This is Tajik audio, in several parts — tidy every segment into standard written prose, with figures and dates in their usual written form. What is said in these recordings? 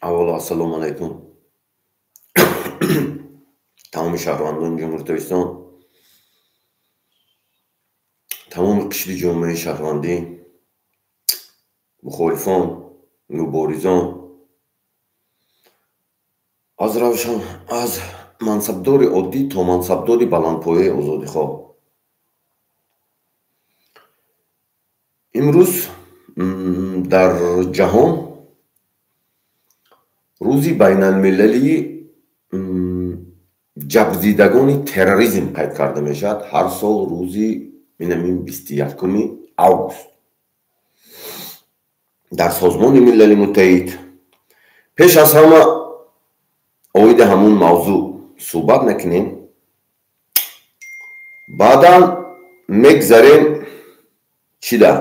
Аввало, ассалому алайкум тамоми шаҳрвандони Ҷумҳурии Тоҷикистон, тамоми қишри ҷомеаи шаҳрвандӣ, мухолифон, муборизон, аз равшан аз мансабдори оддӣ то мансабдори баландпояи озодихоҳ. Имрӯз дар ҷаҳон рӯзи байналмилалии ҷабрдидагони терроризм қайд карда мешавад. Ҳар сол рӯзи инамин 21 август дар Созмони Милали Муттаҳид. Пеш аз ҳама оиди ҳамун мавзӯъ суҳбат мекунем, баъдан мегзарем чида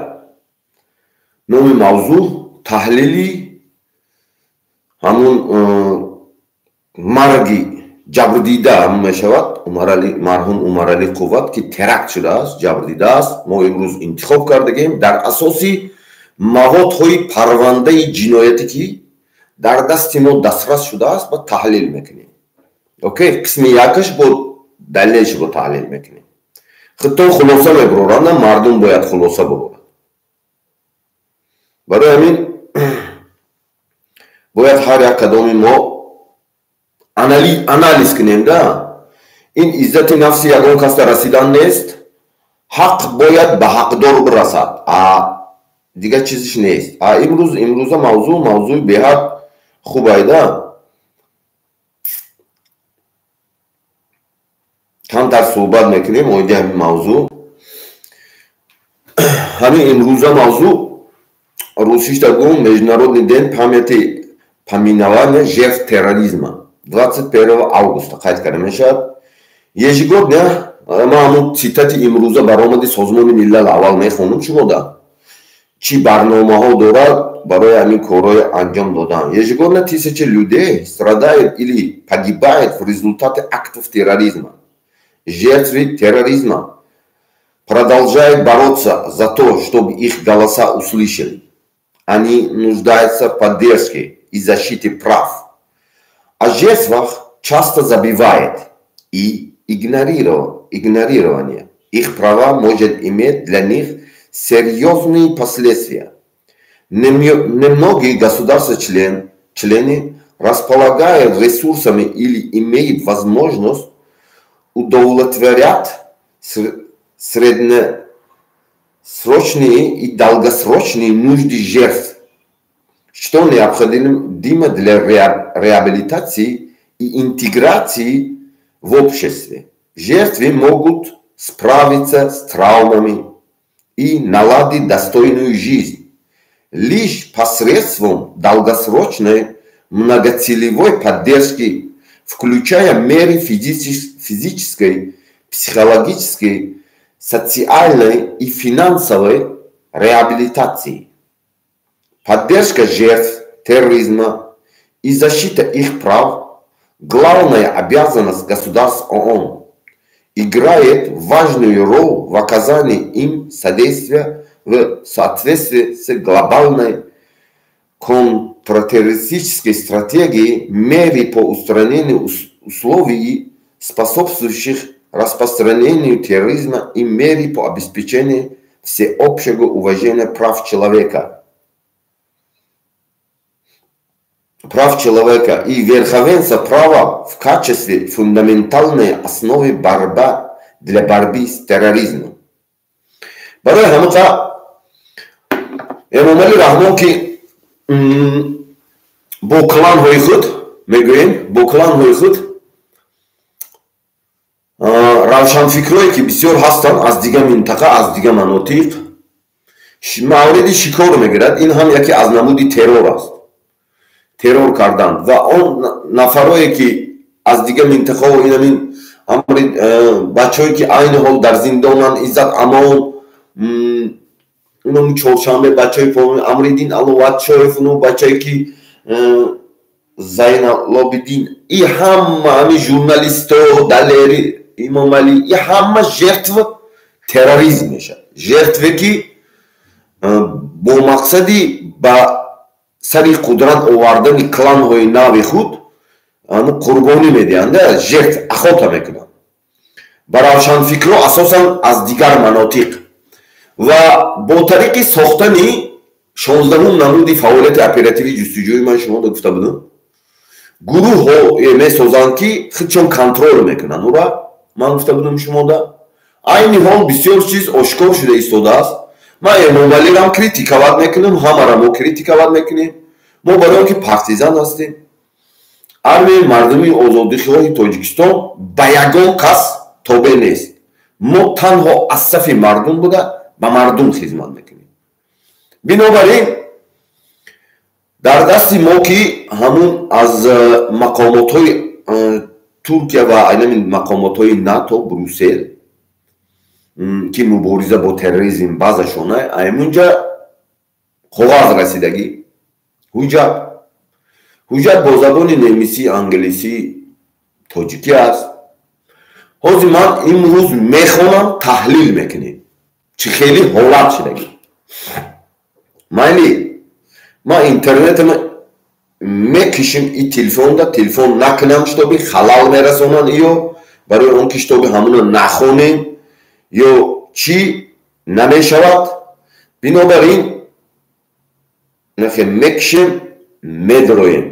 номи мавзӯъ таҳлили ҳамун марги ҷабрдида мешавад, марҳум Умаралӣ Қувват, ки теракт шудааст, ҷабрдидааст. Мо имрӯз интихоб кардагем дар асоси маводҳои парвандаи ҷиноятӣ, ки дар дасти мо дастрас шудааст, ва таҳлил мекунем. Окей, қисми якаш бо далелш бо таҳлил мекунем. Худтон хулоса мебуроранд, мардум бояд хулоса бубурад. Барои ҳамин бояд ҳар як кадоми мо анализ кунем да. Ин иззати нафси ягон касда расидан нест, ҳақ бояд ба ҳақдор бирасад, а дигар чизиш нест. А имрӯз имрӯза мавзӯи беҳад хубайда. Камтар суҳбат мекунем оиди ҳамин мавзӯъ. Ҳамин имрӯза мавзӯъ русишта гум Международный день памяти поминования жертв терроризма 21 августа қайд карда мешавад. Ежегодно ман ҳамун цитати имрӯза баромади Созмони Миллал аввал мехонам шумода, чӣ барномаҳо дорад барои ҳамин корҳои анҷом додан. Ежегодно тысячи людей страдают или погибают в результате актов терроризма. Жертвы терроризма продолжают бороться за то, чтобы их голоса услышали. Они нуждаются в поддержке и защите прав. О жертвах часто забивает и игнорирование их права может иметь для них серьезные последствия. Немногие государства-члены располагают ресурсами или имеют возможность удовлетворять среднесрочные и долгосрочные нужды жертв, что необходимо для реабилитации и интеграции в обществе. Жертвы могут справиться с травмами и наладить достойную жизнь лишь посредством долгосрочной многоцелевой поддержки, включая меры физической, психологической, социальной и финансовой реабилитации. Поддержка жертв терроризма и защита их прав – главная обязанность государств ООН, играет важную роль в оказании им содействия в соответствии с глобальной контртеррористической стратегией, меры по устранению условий, способствующих распространению терроризма, и меры по обеспечению всеобщего уважения прав человека. Прав человека и верховенства права в качестве фундаментальной основы борьба для борьбы с терроризмом. Барои ҳамақа Эмомалӣ Раҳмон, ки бо кланҳои худ мегӯем, бо кланҳои худ равшанфикрое, ки бисёр ҳастанд аз дигар минтақа, аз дигар манотиқ, мавриди шикор мегирад. Ин ҳам яке аз намуди террор аст, террор кардан. Ва он нафарое, ки аз дигар минтақао, инамин амри бачаҳое, ки айни ҳол дар зиндонанд, Иззат Амон, инам чоршанбе бачаи Амриддин Аловатшоев, ну бачае, ки Зайналобиддин, и ҳама ҳамин журналисто, Далери, Имомалӣ, и ҳама жертва терроризм мешавад. Жертве, ки бо мақсади ба Сари қудрат овардани кланҳои нави худ қурбонӣ медиҳанд, жертв охота мекунанд. Ба равшанфикрҳо, асосан аз дигар манотиқ, ва бо тариқи сохтани 16-ум намуди фаъолияти оперативии ҷустуҷӯӣ, ман шумо гуфта будам, гурӯҳҳо месозанд, ки худшон контрол мекунанд ура. Ман гуфта будам шумода, айни ҳол бисёр чиз ошкор шуда истодааст. Ман Эмомалирам критиковать мекунам, ҳамара мо критиковать мекунем. Мо барои он ки партизан ҳастем. Армияи мардумии озодихоҳи Тоҷикистон ба ягон кас тобеъ нест. Мо танҳо аз сафи мардум буда, ба мардум хизмат мекунем. Бинобар ин, дар дасти мо, ки ҳамун аз мақомотҳои Туркия ва айнами мақомотҳои НАТО, Брюссел, ки мубориза бо терроризм баъзашона, аймунҷа коғаз расидагӣ, ҳуҷҷат бо забони немисӣ, англисӣ, тоҷикӣ аст. Ҳозир ман имрӯз мехонам, таҳлил мекунем, чӣ хеле ҳолат шидагӣ. Майли, ман интернетама мекишим, и телефонда телефон накунам, чтобы халал мерасонанд, ё барои он ки чтобы ҳамуно нахонем ё чӣ намешавад. Бинобар ин мекишем, медроем,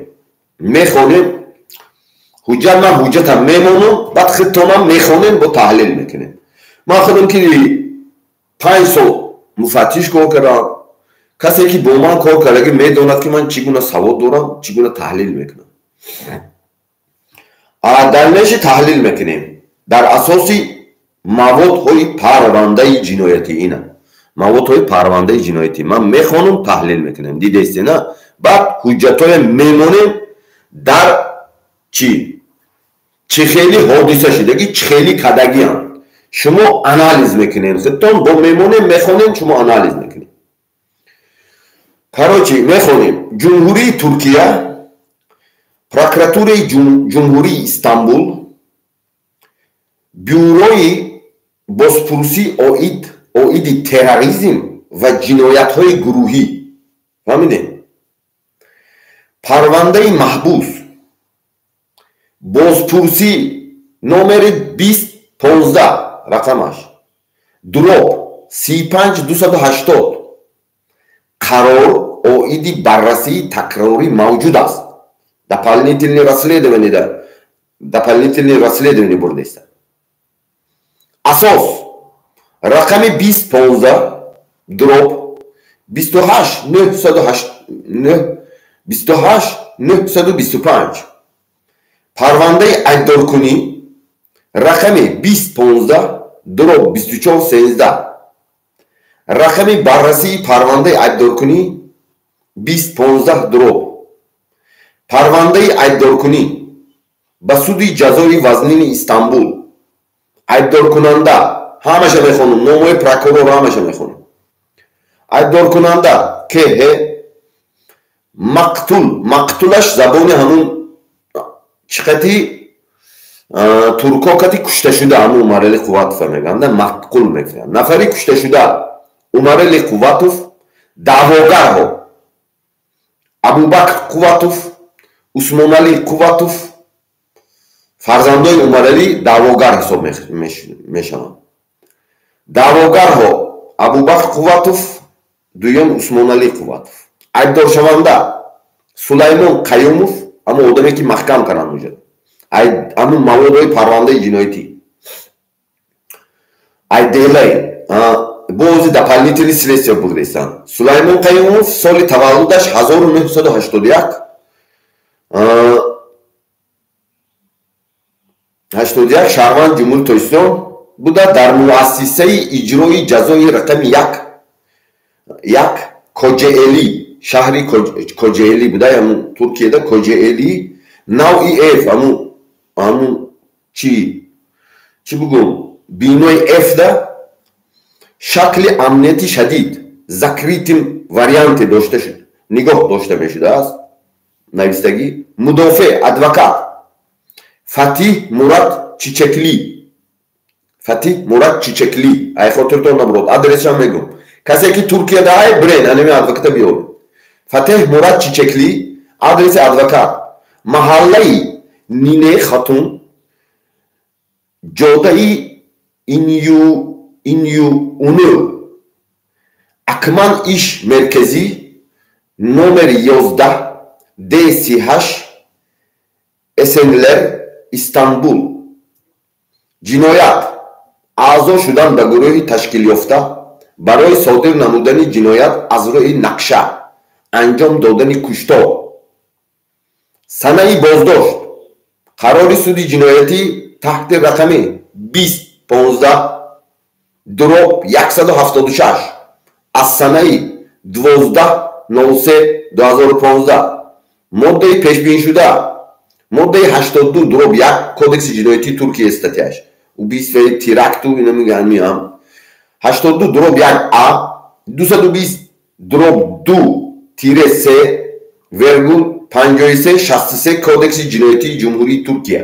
мехонем ҳуҷҷат. Ман ҳуҷҷатам мемонам, баъд худтонам мехонем, бо таҳлил мекунем. Ман худам ки 5 сол муфаттиш кор кардам, касе ки бо ман кор кардаги медонад, ки ман чӣ гуна савод дорам, чӣ гуна таҳлил мекунам. Дальнейший таҳлил мекунем дар асоси маводҳои парвандаи ҷиноятӣ. Ина маводҳои парвандаи ҷиноятӣ ман мехонам, таҳлил мекунем. Дидестена, баъд ҳуҷҷатҳое мемонем, дар чӣ чӣ хели ҳодиса шидагӣ, чӣ хели кадагиам, шумо анализ мекунем худтон. Бо мемонем, мехонем, шумо анализ мекунем. Короче, мехонем. Ҷумҳурии Туркия, прокуратураи ҷумҳурии Истанбул, бюрои бозпурсӣ оиди терроризм ва ҷиноятҳои гурӯҳӣ. Фаҳмидем? Парвандаи маҳбус бозпурсӣ номери 2015, рақамаш дробь 35280, қарор оиди баррасии такрорӣ мавҷуд аст. Дополнительный расследование, дополнительный расследование бурдеста. Асос рақами 2015 дробь 28925, парвандаи айбдоркунӣ рақами 2015 дробь 2413, рақами баррасии парвандаи айбдоркунӣ 2015 дробь, парвандаи айбдоркунӣ ба суди ҷазои вазнини Истанбул. Айбдоркунанда ҳамаша мехонам, номои прокурор ҳамаша мехонам. Айбдоркунанда кх мақтул, мақтулаш забони ҳамун чиқати турко кати кушташуда, ҳамун Умарали Қувватова мегӯянд, мақул мегӯянд. Нафари кушташуда Умарали Қувватов, даъвогарҳо Абубакр Қувватов, Усмоналӣ Қувватов, фарзандои Умаралӣ даъвогар ҳисоб мешаванд. Даъвогарҳо Абубакр Қувватов, дуюм Усмоналӣ Қувватов. Айбдоршаванда Сулаймон Қаюмов, ҳамон одаме ки маҳкам карданд, уҷа ҳамун маводҳои парвандаи ҷиноятӣ айделай бози дополнительный следствие бурдестанд. Сулаймон Қаюмов, соли таваллудаш 1981, 81, шаҳрванд Ҷумҳури Тоҷикистон буда, дар муассисаи иҷрои ҷазои рақами як Коҷаэлӣ, шаҳри Коҷаэлӣ буда, ҳамун Туркияда Коҷаэлӣ, навъи Ф, ҳамун чӣ бугум, бинои Ф-да, шакли амнияти шадид, закрытым варианте дошта нигоҳ дошта мешудааст. Навистагӣ: мудофеъ адвокат Фатиҳ Мурат Чичекли, Фатиҳ Мурат Чичекли. Ай хотиртон набурод, адресшам мегум. Касе ки Туркияда ай, брен анами адвоката биёбед. Фатеҳ Мурад Чичекли, адреси адвокат: маҳаллаи Нине Хатун, ҷодаи Инюуну, Акман Иш Меркезӣ, номери 11, Д38, Эсенлер, Истанбул. Ҷиноят: аъзо шудан ба гурӯҳи ташкилёфта барои содир намудани ҷиноят аз рӯи нақша анҷом додани куштор. Санаи боздошт: қарори суди ҷиноятӣ таҳти рақами 2015/176 аз санаи 12.03.2015. Моддаи пешбиншуда: моддаи 82/1 Кодекси ҷиноятии Туркия, статьяш убийство, теракту ина мегӯям, 82/1 а, 220/2-3 вергул 53 63 Кодекси ҷиноятии Ҷумҳурии Туркия.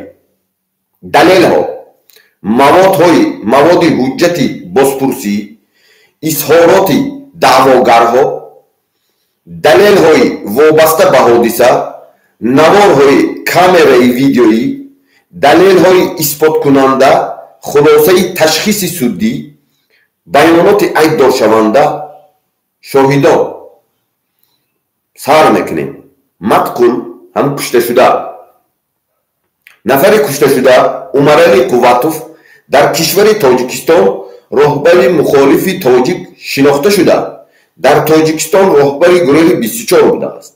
Далелҳо: маводҳои маводи ҳуҷҷати бозпурсӣ, изҳороти даъвогарҳо, далелҳои вобаста ба ҳодиса, наворҳои камераи видеоӣ, далелҳои исботкунанда, хулосаи ташхиси суддӣ, баёноти айбдоршаванда, шоҳидон. Сар мекунем. Матқул, ҳам кушташуда. Нафари кушташуда Умарали Қувватов дар кишвари Тоҷикистон роҳбари мухолифи тоҷик шинохта шуда, дар Тоҷикистон роҳбари гурӯҳи 24 будааст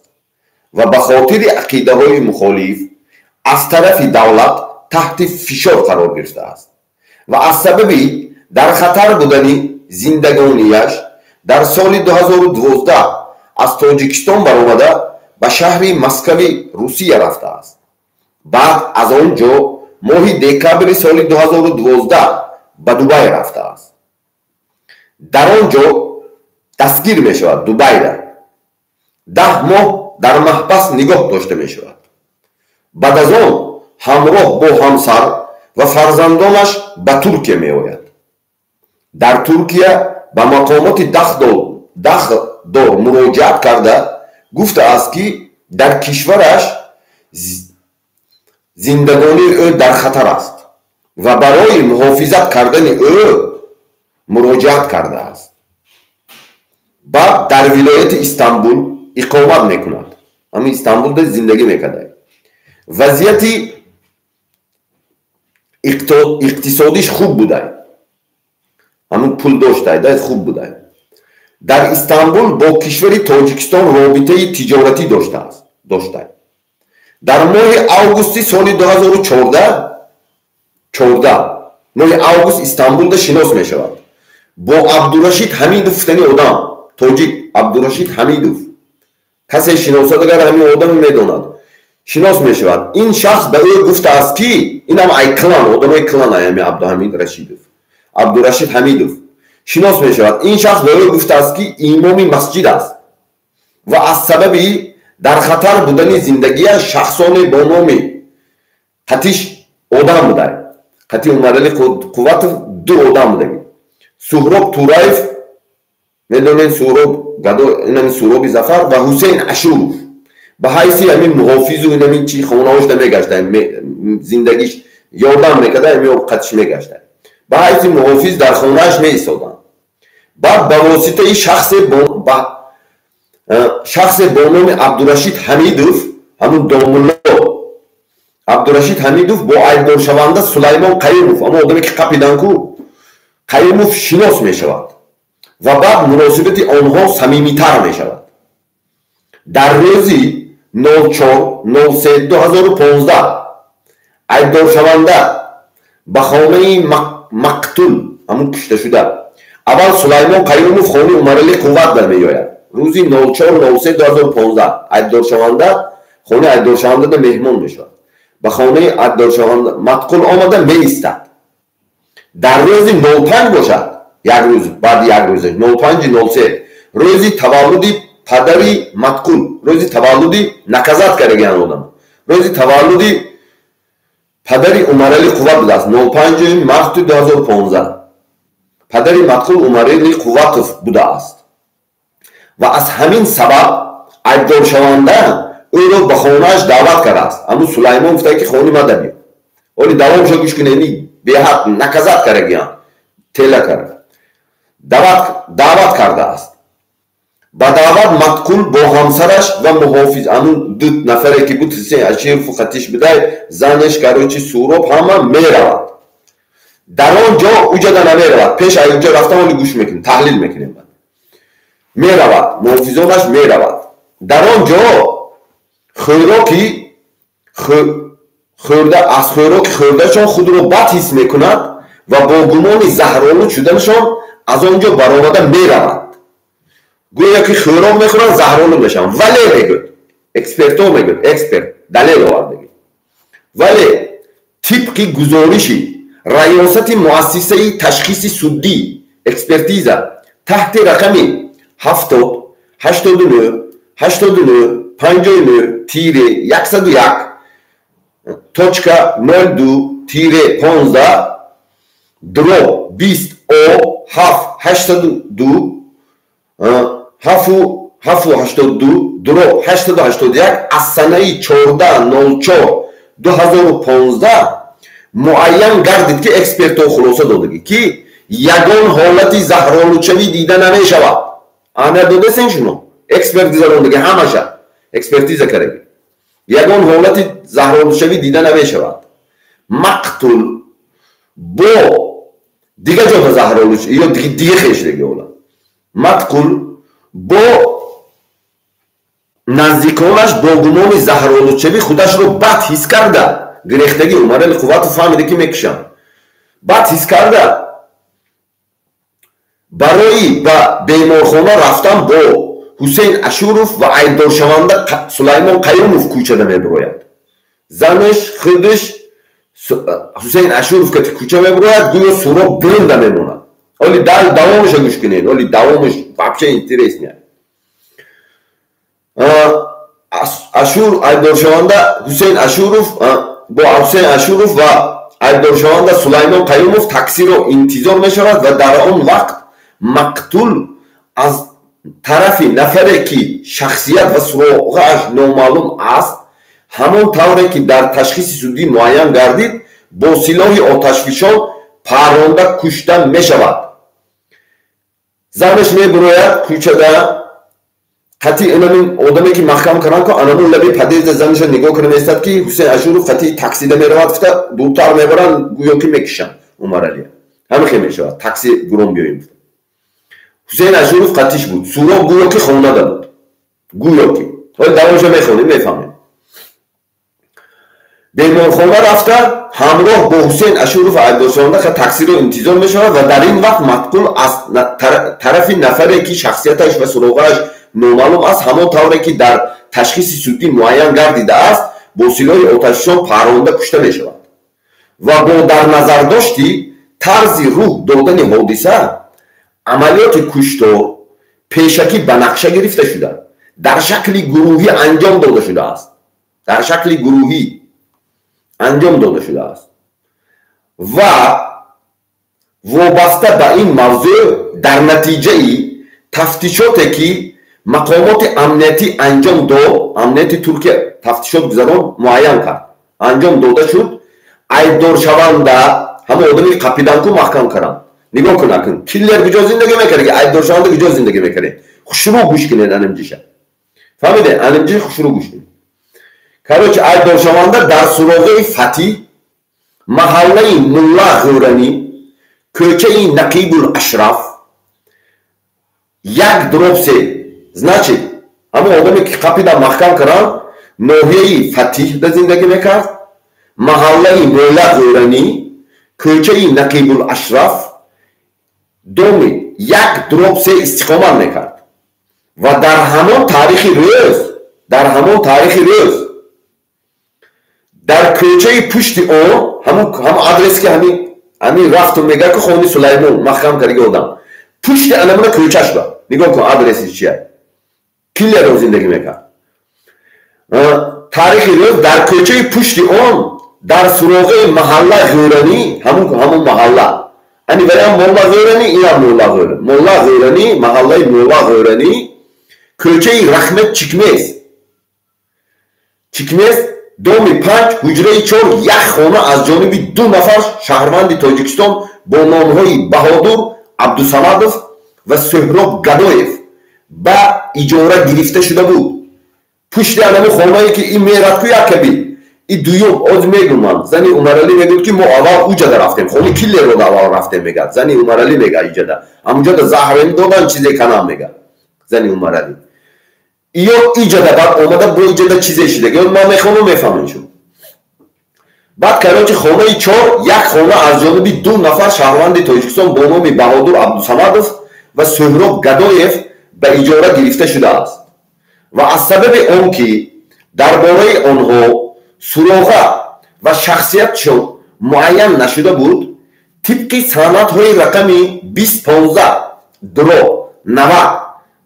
ва ба хотири ақидаҳои мухолиф аз тарафи давлат таҳти фишор қарор гирифтааст ва аз сабаби дар хатар будани зиндагонияш дар соли 2012 аз Тоҷикистон баромада, ба шаҳри Москави Русия рафтааст. Баъд аз он ҷо моҳи декабри соли 2012 ба Дубай рафтааст. Дар он ҷо дастгир мешавад. Дубайда 10 моҳ дар маҳбас нигоҳ дошта мешавад. Баъд аз он ҳамроҳ бо ҳамсар ва фарзандонаш ба Туркия меояд. Дар Туркия ба мақомоти дахлдор муроҷиат карда, гуфтааст, ки дар кишвараш зиндагонии ӯ дар хатар аст ва барои муҳофизат кардани ӯ муроҷиат кардааст. Баъд дар вилояти Истанбул иқомат мекунад. Ҳамин Истанбулда зиндагӣ мекарда. Вазъияти иқтисодиш хуб будай, ҳамин пул доштай да, хуб будай. Дар Истанбул бо кишвари Тоҷикистон робитаи тиҷоратӣ доштааст, доштай. Дар моҳи августи соли 2014, моҳи август, Истанбулда шинос мешавад бо Абдурашид Ҳамидов гуфтани одам, тоҷик Абдурашид Ҳамидов. Касе шиносад агар, ҳамин одаме медонад. Шинос мешавад. Ин шахс ба ӯ гуфтааст, ки инам ай клан, одамои клан, аями Абдуҳамид Рашидов, Абдурашид Ҳамидов шинос мешавад. Ин шахс ба ӯ гуфтааст, ки имоми масҷид аст ва аз сабаби дар хатар будани зиндагиаш шахсоне бо номи қатиш одам будай, қати Умарали Қувватов ду одам будагӣ: Суҳроб Тураев, медонед, Суҳроб гадо, инами Суҳроби Зафар, ва Ҳусейн Ашуров ба ҳайси ҳамин муҳофизу инамин чи хонаҳошда мегашта, зиндагиш ёрдам мекарда, ҳамин қатиш мегашта, ба ҳайси муҳофиз дар хонааш меистоданд. Баъд ба воситаи шахсе бо номи Абдурашид Ҳамидов, ҳамун домулло Абдурашид Ҳамидов, бо айбдоршаванда Сулаймон Қаюмов, ҳамон одаме ки қапидан-ку, Қаюмов шинос мешавад ва баъд муносибати онҳо самимитар мешавад. Дар рӯзи 04.03.2015 айбдоршаванда ба хонаи мақтул, ҳамун кушташуда, аввал Сулаймон Қаюмов хонаи Умарали Қувват меояд. Рӯзи 04.03.2015 айбдоршаванда хонаи айбдоршавандада меҳмон мешавад. Ба хонаи айбдоршаванда матқул омада меистад. Дар рӯзи 05 бошад, як рӯз баъди як рӯза, 05.03, рӯзи таваллуди падари матқул, рӯзи таваллуди наказать кардагиан одам, рӯзи таваллуди падари Умарали Қувват будааст, 05 марти 2015, падари матқул Умарали Қувватов будааст ва аз ҳамин сабаб Айбдоршаванда ӯро ба хонааш даъват кардааст. Ҳамун Сулаймон гуфта, ки хони ма биё. Оли давомшо гӯш кунед, беҳад наказать карагиям, тела карда даъват кардааст. Ба даъват мақул бо ҳамсараш ва муҳофиз, ҳамун ду нафаре ки буд, Ҳусейн Аширову қатиш бидай, занеш, короче, Суроб, ҳама меравад. Дар он ҷо уҷада намеравад, пеш аз уҷа рафтан оли гӯш мекунем, таҳлил мекунем. Меравад, муҳофизонаш меравад. Дар он ҷо хӯроки хӯрда, аз хӯроки хӯрдашон худро бад ҳис мекунад ва бо гумони заҳролуд шуданашон аз он ҷо баромада меравад. Гӯё ки хӯрок мехӯранд, заҳролуд мешаванд. Вале мегӯд экспертҳо, мегӯд эксперт далел овард, мегӯд, вале тибқи гузориши раёсати муассисаи ташхиси суддӣ экспертиза таҳти рақами 708959-101.02-15/20 О 7 802 782/881 аз санаи 14.04.2015 муайян гардид, ки экспертҳо хулоса додагӣ, ки ягон ҳолати заҳролудшавӣ дида намешавад. Аҳамият додасен шумо? Эксперт гузарондагӣ, ҳамаша экспертиза кардаги, ягон ҳолати заҳролудшавӣ дида намешавад. Мақтул бо дига ҷода заҳролуд ё дига хешдаги ҳолат, мақтул бо наздиконаш бо гумони заҳролудшавӣ худашро бад ҳис карда, гирехтагӣ Умарали Қувватов фаҳмида, ки мекушам, бад ҳис карда, барои ба беморхона рафтан бо Ҳусейн Ашуров ва айбдоршаванда Сулаймон Қаюмов кӯчада мебирояд. Занаш, худаш, Ҳусейн Ашуров кати кӯча мебирояд, гӯё Суроб дурунда мемонад. Оли давомаша гӯш кунед, оли давомаш вообще интересный. Ашур, айбдоршаванда Ҳусейн Ашуров, бо Ҳусейн Ашуров ва айбдоршаванда Сулаймон Қаюмов таксиро интизор мешавад ва дар он вақт мақтул аз тарафи нафаре, ки шахсият ва суроғааш номаълум аст, ҳамон тавре ки дар ташхиси судӣ муайян гардид, бо силоҳи оташфишон парронда кушта мешавад. Занаш мебурояд кӯчада қатъи инамин одаме, ки маҳкам кардам, ку анамун лаби подъезда занаша нигоҳ кара местад, ки Ҳусейн Ашуров қатъи таксида меравад. Гуфта, дуртар мебаранд, гӯё ки мекушанд Умаралия. Ҳамин хел мешавад. Такси гуром биёем. Ҳусейн Ашуров қатиш буд, Суроб гӯё ки хонада буд, гӯё ки. Ҳоли давомша мехонем, мефаҳмем. Беморхона рафта, ҳамроҳ бо Ҳусейн Ашуров айбдоршаванда таксиро интизор мешавад ва дар ин вақт мақтул аз тарафи нафаре, ки шахсияташ ва суроғааш номаълум аст, ҳамон тавре ки дар ташхиси судӣ муайян гардидааст, бо силоҳи оташфишон парронда кушта мешавад ва бо дар назардошти тарзи рӯҳ додани ҳодиса, амалиёти куштор пешакӣ ба нақша гирифта шуда, дар шакли гурӯҳӣ анҷом дода шудааст, дар шакли гурӯҳӣ анҷом дода шудааст. Ва вобаста ба ин мавзӯъ, дар натиҷаи тафтишоте, ки мақомоти амниятӣ анҷом дод, амнияти Туркия тафтишот гузарон, муайян кард, анҷом дода шуд, айбдоршаванда, ҳамон одами қапиданку маҳкам карданд. Нигоҳ кун, акун киллер куҷо зиндагӣ мекард, айбдоршаванда куҷо зиндагӣ мекард? Хушрӯ гӯш кунед, анимҷиша фаҳмиде, анимҷи хушрӯ гӯш кунед. Короче, айбдоршаванда дар суроғаи Фатиҳ, маҳаллаи Мулла Ғӯранӣ, кӯчаи Нақибул Ашраф, 1/3. Значит, ҳамон одаме, ки қапида маҳкам карданд, ноҳияи Фатиҳда зиндагӣ мекард, маҳаллаи Мулла Ғӯранӣ, кӯчаи Нақибул Ашраф, доми 1/3 истиқомат мекард ва дар ҳамон таърихи рӯз, дар ҳамон таърихи рӯз дар кӯчаи пушти он, ҳамон адрес, ки ҳамин рафту мега, ки хони Сулаймон маҳкам кардаги одам, пушти анамуна кӯчаш ба нигоҳ кун, адреси чия, киллеро зиндагӣ мекард. Таърихи рӯз дар кӯчаи пушти он, дар суроғаи маҳалла Ғӯранӣ, ҳамон маҳалла, ани ваям Молла Ғӯранӣ, инам Молла Ғӯранӣ, Молла Ғӯранӣ, маҳаллаи Молла Ғӯранӣ. Кӯчаи Рахмет Чикмез, Чикмез, доми 5, ҳуҷраи 4, як хона аз ҷониби ду нафар шаҳрванди Тоҷикистон бо номҳои Баҳодур Абдусамадов ва Суҳроб Гадоев ба иҷора гирифта шуда буд. Пушти анами хонае ки ин мерад ку якаби и дуюм оз мегумам. Зани Умаралӣ мегӯяд, ки мо аввал уҷада рафтем, хони киллерро аввал рафтем, мегӯяд зани Умаралӣ. Мега, иҷада ҳамуҷада заҳрем додан, чизе канам, мега зани Умаралӣ. Ё иҷада баъд омада бо иҷада чизе шида, ман мехонам, мефаҳмем шуд. Баъд, короче, хонаи чор, як хона аз ҷониби ду нафар шаҳрванди Тоҷикистон бо номи Баҳодур Абдусамадов ва Суҳроб Гадоев ба иҷора гирифта шудааст ва аз сабаби он ки дар бораи онҳо суроға ва шахсиятшон муайян нашуда буд, тибқи санадҳои рақами 2015/90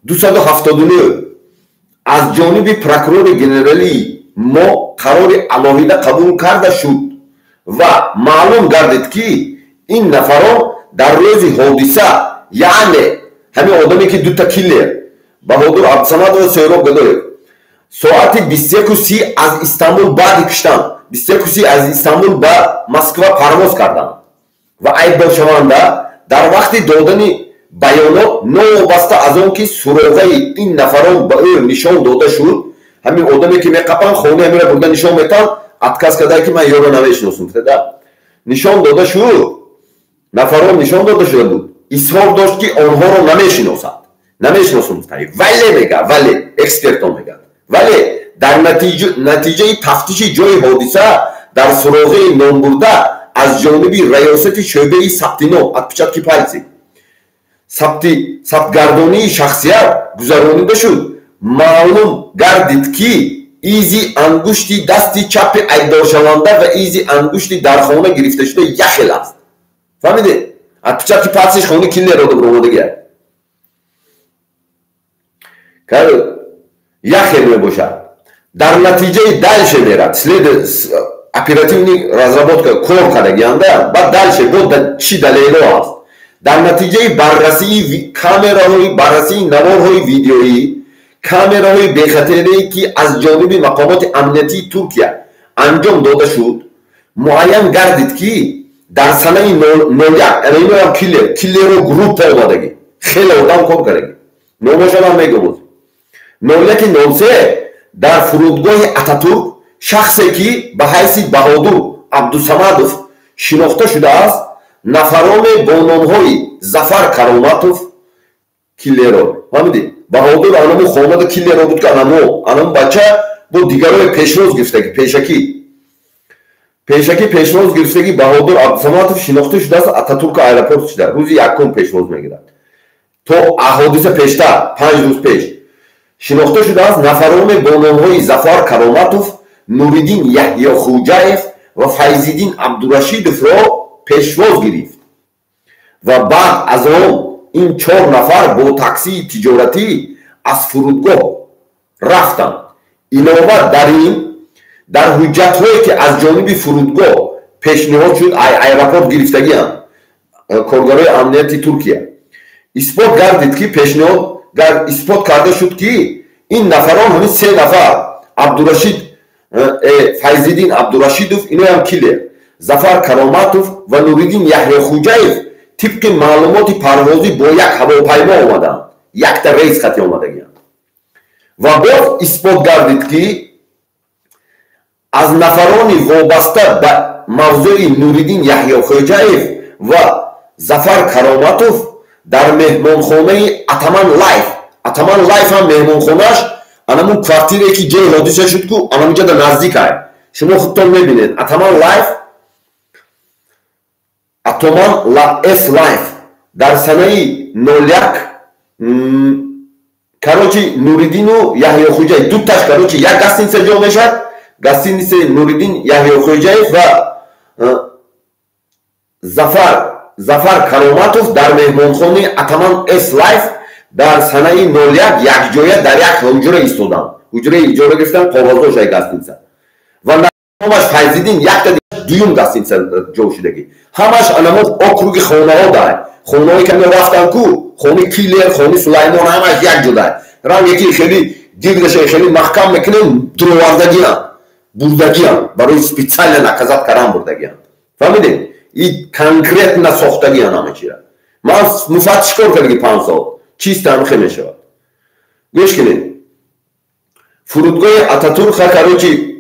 279 аз ҷониби прокурори генералии мо қарори алоҳида қабул карда шуд ва маълум гардид, ки ин нафарон дар рӯзи ҳодиса, яъне ҳамин одаме ки дута киллер, Баҳодур Абдусамадов ва Соҳроб Гадоев, соати 21:30 аз Истанбул, баъди киштан, 21:30 аз Истанбул ба Москва парвоз карданд ва айбдоршаванда дар вақти додани баёнот, новобаста аз он ки суроғаи ин нафарон ба ӯ нишон дода шуд, ҳамин одаме ки меқапанд, хонаи ҳамира бурда нишон метаҳанд, отказ карда, ки ман ёро намешиносум. Нишон дода шуд, нафарон нишон дода шуда буд, изҳор дошт, ки онҳоро намешиносад, намешиносум. Вале мега, вале экспертон мегӯяд, вале дар натиҷаи тафтиши ҷои ҳодиса дар суроғаи номбурда аз ҷониби раёсати шӯъбаи сабти ном, отпечатки пальцы, сабтгардонии шахсият гузаронида шуд, маълум гардид, ки изи ангушти дасти чапи айбдоршаванда ва изи ангушти дар хона гирифташуда як хел аст. Фаҳмидед? Отпечатки пальцы ш хони киллер одам ромадагия як хел мебошад. Дар натиҷаи дальше мерад след оперативный разработка кор кардагианда. Баъд дальше бо чӣ далело аст? Дар натиҷаи баррасии камераҳои, баррасии наворҳои видеоӣ, камераҳои бехатарие, ки аз ҷониби мақомоти амниятии Туркия анҷом дода шуд, муайян гардид, ки дар санаи 01, иноам киллер, киллеро группа омадагӣ, хеле одам кор кардагӣ, номошонам мегӯм, 01.03 дар фурудгоҳи Ататурк шахсе, ки ба ҳайси Баҳодур Абдусамадов шинохта шудааст, нафароне бо номҳои Зафар Кароматов, киллеро фаҳмидӣ, Баҳодур анаму хонада киллеро буд, ки анаму бача бо дигарои пешвоз гирифтагӣ, пешакӣ пешвоз гирифтагӣ, Баҳодур Абдусамадов шинохта шудааст, Ататурк аэропорт шуда рӯзи якум пешвоз мегирад, то ҳодиса пештар 5 рӯз пеш шинохта шудааст, нафароне бо номҳои Зафар Кароматов, Нуриддин Яҳёхуҷаев ва Файзиддин Абдурашидовро пешвоз гирифт ва баъд аз он ин чор нафар бо таксии тиҷоратӣ аз фурудгоҳ рафтанд. Илова дар ин, дар ҳуҷҷатҳое, ки аз ҷониби фурудгоҳ пешниҳод шуд, аэропорт гирифтагианд коргарои амнияти Туркия, исбот гардид, ки пешниҳод исбот карда шуд, ки ин нафарон, ҳамин се нафар, Абдурашид, Файзиддин Абдурашидов, иноям киллер, Зафар Кароматов ва Нуриддин Яҳёхуҷаев тибқи маълумоти парвозӣ бо як ҳавопаймо омаданд, якта рейс хати омадагианд. Ва боз исбот гардид, ки аз нафарони вобаста ба мавзӯи Нуриддин Яҳёхӯҷаев ва Зафар Кароматов дар меҳмонхонаи Атаман Лайф, Атаман Лайф ҳам меҳмонхонааш анамун квартирае, ки ҷои ҳодиса шуд ку, анамунҷода наздикай, шумо худтон мебинед, Атаман Лайф, Атоман С Лайф дар санаи 01, короче, Нуриддину Яҳёхӯҷаев дуташ, короче, як гостиница ҷо мешавад, гостиницаи Нуриддин Яҳёхӯҷаев ва Зафар Кароматов дар меҳмонхонаи Атаман С Лайф дар санаи 01 якҷоя дар як ҳуҷра истоданд, ҳуҷраи иҷора гирифтан, қоғоздошай гостиница ва номаш Файзиддин, якта дуюм гостиница ҷо шудагӣ. Ҳамаш анамо округи хонаҳо дай, хонаҳое ки рафтан ку, хонаи киллер, хонаи Сулаймон, ҳамаш як ҷо дай. Ранге ки хеле гирдаша хеле маҳкам мекунем, дуровардагиам, бурдагиам, барои специально наказать кардан бурдагиам. Фаҳмидед? И конкретно сохтагиам ҳама чира. Ман муфаттиш кор кардаги 5 сол, чисто ҳамихе мешавад. Гӯш кунед, фурудгоҳи Ататурка, короче,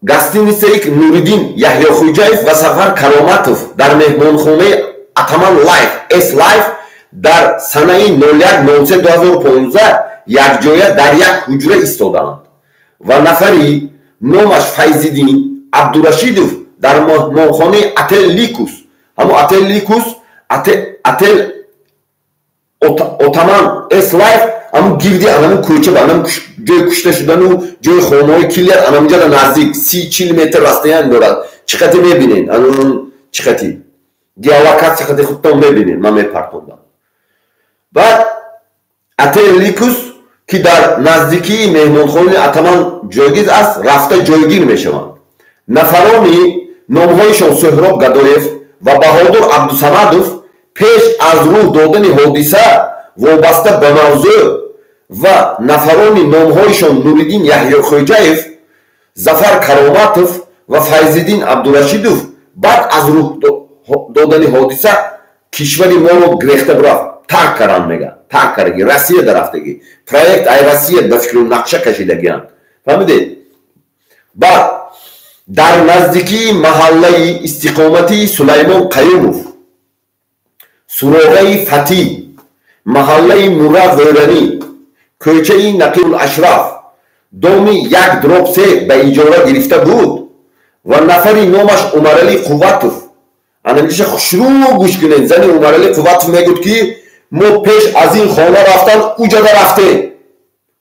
гостиницаи Нуриддин Яҳёхуҷаев ва Сафар Кароматов дар меҳмонхонаи Атаман Лайф С Лайф дар санаи 01.03.2015 якҷоя дар як ҳуҷра истодаанд ва нафари номаш Файзиддин Абдурашидов дар меҳмонхонаи Отел Ликус, ҳамо Отел Ликус, Отел Отаман С Лайф, ҳамун гирди анамун кӯча ба анамун ҷои кушта шудану ҷои хонаҳои киллер, анамунҷада наздик 30-40 метр расстояние дорад. Чӣ қати мебинен, анун чӣ қати геолокатсия қати худтон мебинен, ман мепартондам. Баъд Отел Ликус, ки дар наздикии меҳмонхонаи Атаман ҷойгир аст, рафта ҷойгир мешаванд. Нафарони номҳоишон Суҳроб Гадоев ва Баҳодур Абдусамадов пеш аз рӯҳ додани ҳодиса вобаста ба мавзӯъ ва нафарони номҳоишон Нуриддин Яҳёхӯҷаев, Зафар Кароматов ва Файзиддин Абдурашидов баъд аз рӯҳ додани ҳодиса кишвари моро гирехта бурафт, тарк каранд, мега, тарк кардаги, Россия дарафтагӣ. Проект ай Россия ба фикру нақша кашидагианд, фаҳмидед? Баъд дар наздикии маҳаллаи истиқоматии Сулаймон Қаюмов, суроғаи Фатӣ, маҳаллаи Мурра Ғӯранӣ, кӯчаи Нақибулашраф, доми 1/3 ба иҷора гирифта буд ва нафари номаш Умаралӣ Қувватов. Анамиша хушрӯ гӯш кунед. Зани Умаралӣ Қувватов мегӯд, ки мо пеш аз ин хона рафтан уҷада рафтем,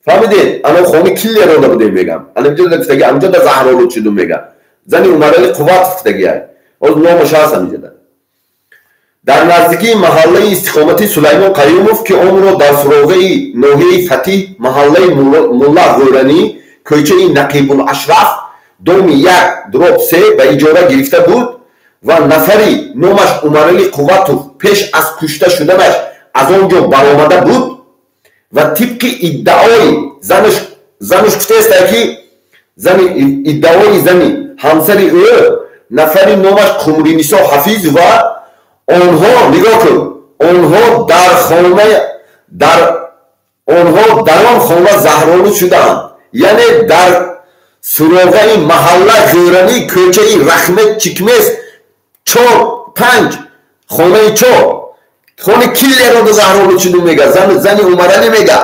фаҳмидед? Ана хони киллерода будем, мегам, анамиҷода гуфтаги, анҷода заҳролуд шудум, мегам. Зани Умаралӣ Қувватов гуфтагиай, ҳоз номаш ҳаст амиҷода. Дар наздикии маҳаллаи истиқоматии Сулаймон Қаюмов, ки онро дар суроғаи ноҳияи Фатиҳ, маҳаллаи Мулла Ғӯранӣ, кӯчаи Нақибулашраф, доми 1/3 ба иҷора гирифта буд ва нафари номаш Умаралӣ Қувватов пеш аз кушта шуданаш аз он ҷо баромада буд ва тибқи иддаои занаш, занаш гуфтаеста, ки зани, иддаои зани ҳамсари ӯ, нафари номаш Қумринисо Ҳафизова, онҳо, нигоҳ кун, онҳо дар хона, дар онҳо дар он хона заҳролуд шудаанд, яъне дар суроғаи маҳалла Ғӯранӣ, кӯчаи Рахмет Чикмез, чор, панҷ, хонаи чор, хонаи киллерода заҳролуд шуду, мега зани Умаралӣ. Мега,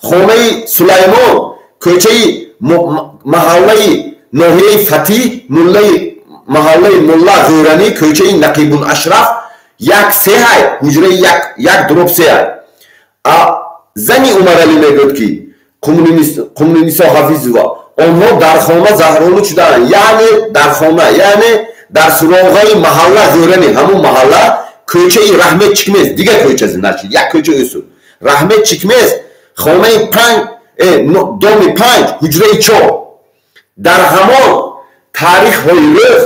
хонаи Сулаймон, кӯчаи маҳаллаи ноҳияи Фатиҳ, муллаи маҳаллаи Мулла Ғӯранӣ, кӯчаи Нақибулашраф, як сеҳай, ҳуҷраи 1/3. Зани Умаралӣ мегӯяд, ки Қумринисо Ҳафизова, онҳо дар хона заҳролуд шудаанд, яъне дар хона, яъне дар суроғаи маҳалла Ғӯрани, ҳамун маҳалла, кӯчаи Раҳмет Чикмез, дига кӯча, значит, як кӯча усул, Раҳмет Чикмез, хонаи панҷ, доми панҷ, ҳуҷраи чор, дар ҳамон таърихҳои рӯз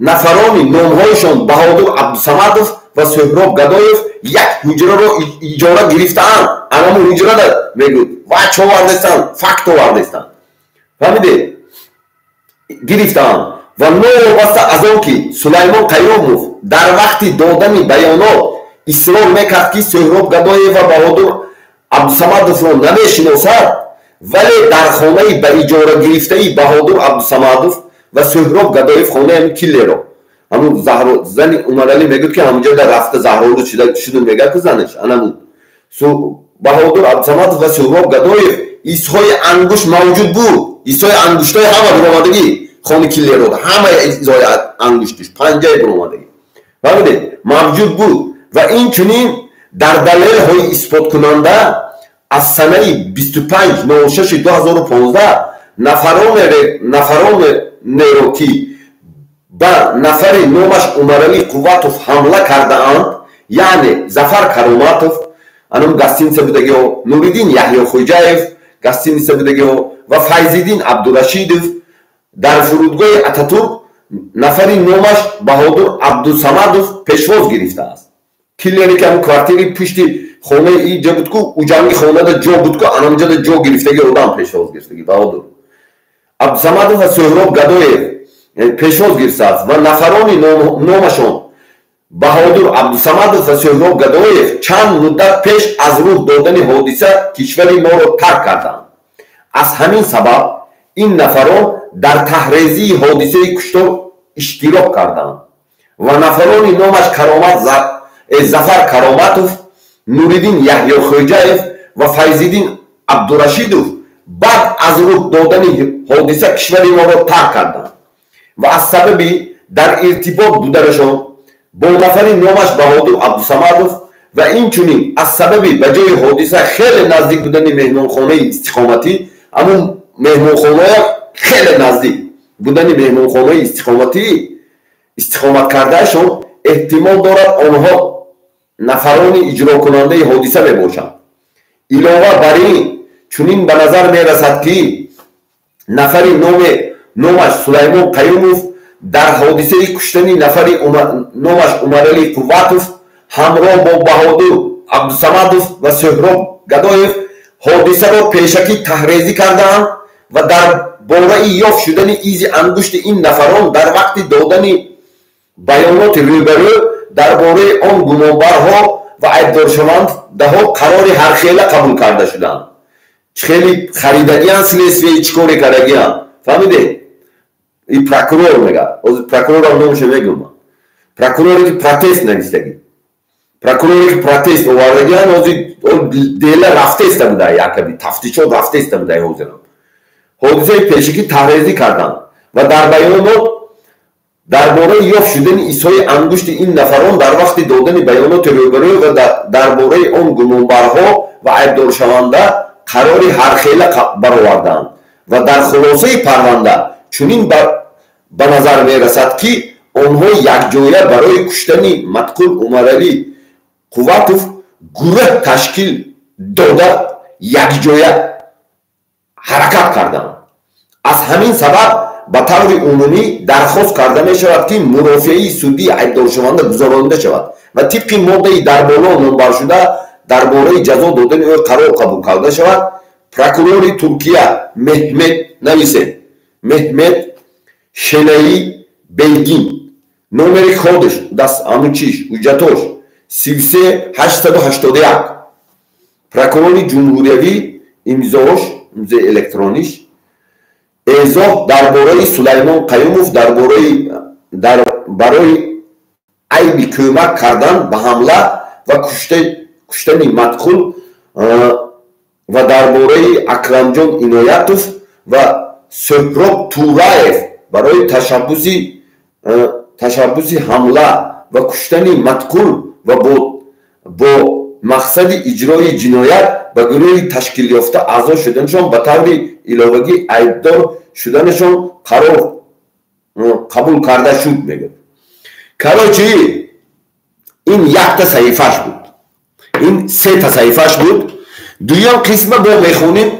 нафарони номҳояшон Баҳодур Абдусамадов ва Суҳроб Гадоев як ҳуҷраро иҷора гирифтаанд. Анамун ҳуҷрада, мегӯд, ва чӣ овардестанд, факт овардестанд, фаҳмидед? Гирифтаанд ва новобаста аз он ки Сулаймон Қаюмов дар вақти додани баёнот исрор мекард, ки Суҳроб Гадоев ва Баҳодур Абдусамадовро намешиносад, вале дар хонаи ба иҷора гирифтаи Баҳодур Абдусамадов ва Суҳроб Гадоев, хонаи ҳамин киллеро, ҳамун заҳро, зани Умаралӣ мегӯяд, ки ҳамунҷода рафта заҳролуд шуду, мегӯяд, ку занаш анамун Баҳодур Абдусамадов ва Суҳроб Гадоев изҳои ангушт мавҷуд буд. Изҳои ангуштҳои ҳама биромадагӣ, хони киллерода ҳама изҳои ангуштиш, панҷаи биромадагӣ, фаҳмидед, мавҷуд буд. Ва инчунин дар далелҳои исботкунанда аз санаи 25.06.2015 нафаронеро, ки ба нафари номаш Умаралӣ Қувватов ҳамла кардаанд, яъне Зафар Кароматов, анам гостиница будагиҳо, Нуриддин Яҳёхӯҷаев, гостиница будагиҳо, ва Файзиддин Абдурашидов дар фурудгоҳи Ататурк нафари номаш Баҳодур Абдусамадов пешвоз гирифтааст. Киллере, ки ҳамн квартири пушти Хонаи иҷа буд ку, уҷанги хонада ҷо буд ку, анамҷада ҷо гирифтаги одам пешвоз гирифтаги Баҳодур Абдусамадов ва Суҳроб Гадоев пешвоз гирифтааст ва нафарони номашон Баҳодур Абдусамадов ва Суҳроб Гадоев чанд муддат пеш аз рух додани ҳодиса кишвари моро тарк карданд. Аз ҳамин сабаб ин нафарон дар таҳрезии ҳодисаи куштор иштирок карданд ва нафарони номаш Каромат Зафар Кароматов, Нуриддин Яҳёхӯҷаев ва Файзиддин Абдурашидов баъд аз рух додани ҳодиса кишвари моро тарк карданд ва аз сабаби дар иртибот буданашон бо нафари номаш Баҳодур Абдусамадов ва инчунин аз сабаби ба ҷои ҳодиса хеле наздик будани меҳмонхонаи истиқоматӣ, ҳамун меҳмонхонаҳо хеле наздик будани меҳмонхонаи истиқоматӣ истиқомат кардаашон эҳтимол дорад онҳо нафарони иҷрокунандаи ҳодиса мебошанд. Илова бар ин, чунин ба назар мерасад, ки нафари номаш Сулаймон Қаюмов дар ҳодисаи куштани нафари номаш Умаралӣ Қувватов ҳамроҳ бо Баҳодур Абдусамадов ва Суҳроб Гадоев ҳодисаро пешакӣ таҳрезӣ кардаанд ва дар бораи ёфт шудани изи ангушти ин нафарон дар вақти додани баёноти рӯбарӯ дар бораи он гумонбарҳо ва айбдоршавандаҳо қарори ҳархела қабул карда шуданд. Хеле харидагиан, следствие чӣ коре кардагиан, фаҳмидед? И прокурор мега, ҳозир прокурорам номаша мегӯм, прокуроре ки протест навистагӣ, прокуроре ки протест овардагиан, ҳозир дела рафтеста буда, якаби тафтишот рафтеста буда. Ҳозирам ҳодисаи пешакӣ таҳрезӣ карданд ва дар баёнот дар бораи ёфт шудани изҳои ангушти ин нафарон дар вақти додани баёноти рӯбарӯ ва дар бораи он гумонбарҳо ва айбдоршаванда қарори ҳархела бароварданд ва дар хулосаи парванда чунин ба назар мерасад, ки онҳо якҷоя барои куштани матқул Умаралӣ Қувватов гурӯҳ ташкил дода, якҷоя ҳаракат карданд. Аз ҳамин сабаб ба таври умумӣ дархост карда мешавад, ки мурофиаи судии айбдоршаванда гузаронида шавад ва тибқи моддаи дар боло номбаршуда дар бораи ҷазо додани ӯ қарор қабул карда шавад. Прокурори Туркия Меҳмед, нависем, Меҳмед Шенаи Бейгин, номери кодаш даст ҳамун чиш ҳуҷҷатош 33881, прокурори ҷумҳуриявӣ, имзош, имзои электрониш. Эзоҳ дар бораи Сулаймон Қаюмов дар бораи дар барои айби кӯмак кардан ба ҳамла ва куштани матқул ва дар бораи Акрамҷон Иноятов ва Суҳроб Тураев барои ташаббуси ҳамла ва куштани матқул ва бо мақсади иҷрои ҷиноят ба гурӯҳи ташкилёфта аъзо шуданашон ба таври иловагӣ айбдор шуданашон қарор қабул карда шуд, мегӯяд. Короче, ин якта саҳифаш буд, ин сета саҳифаш буд. Дуюм қисма бо мехонем.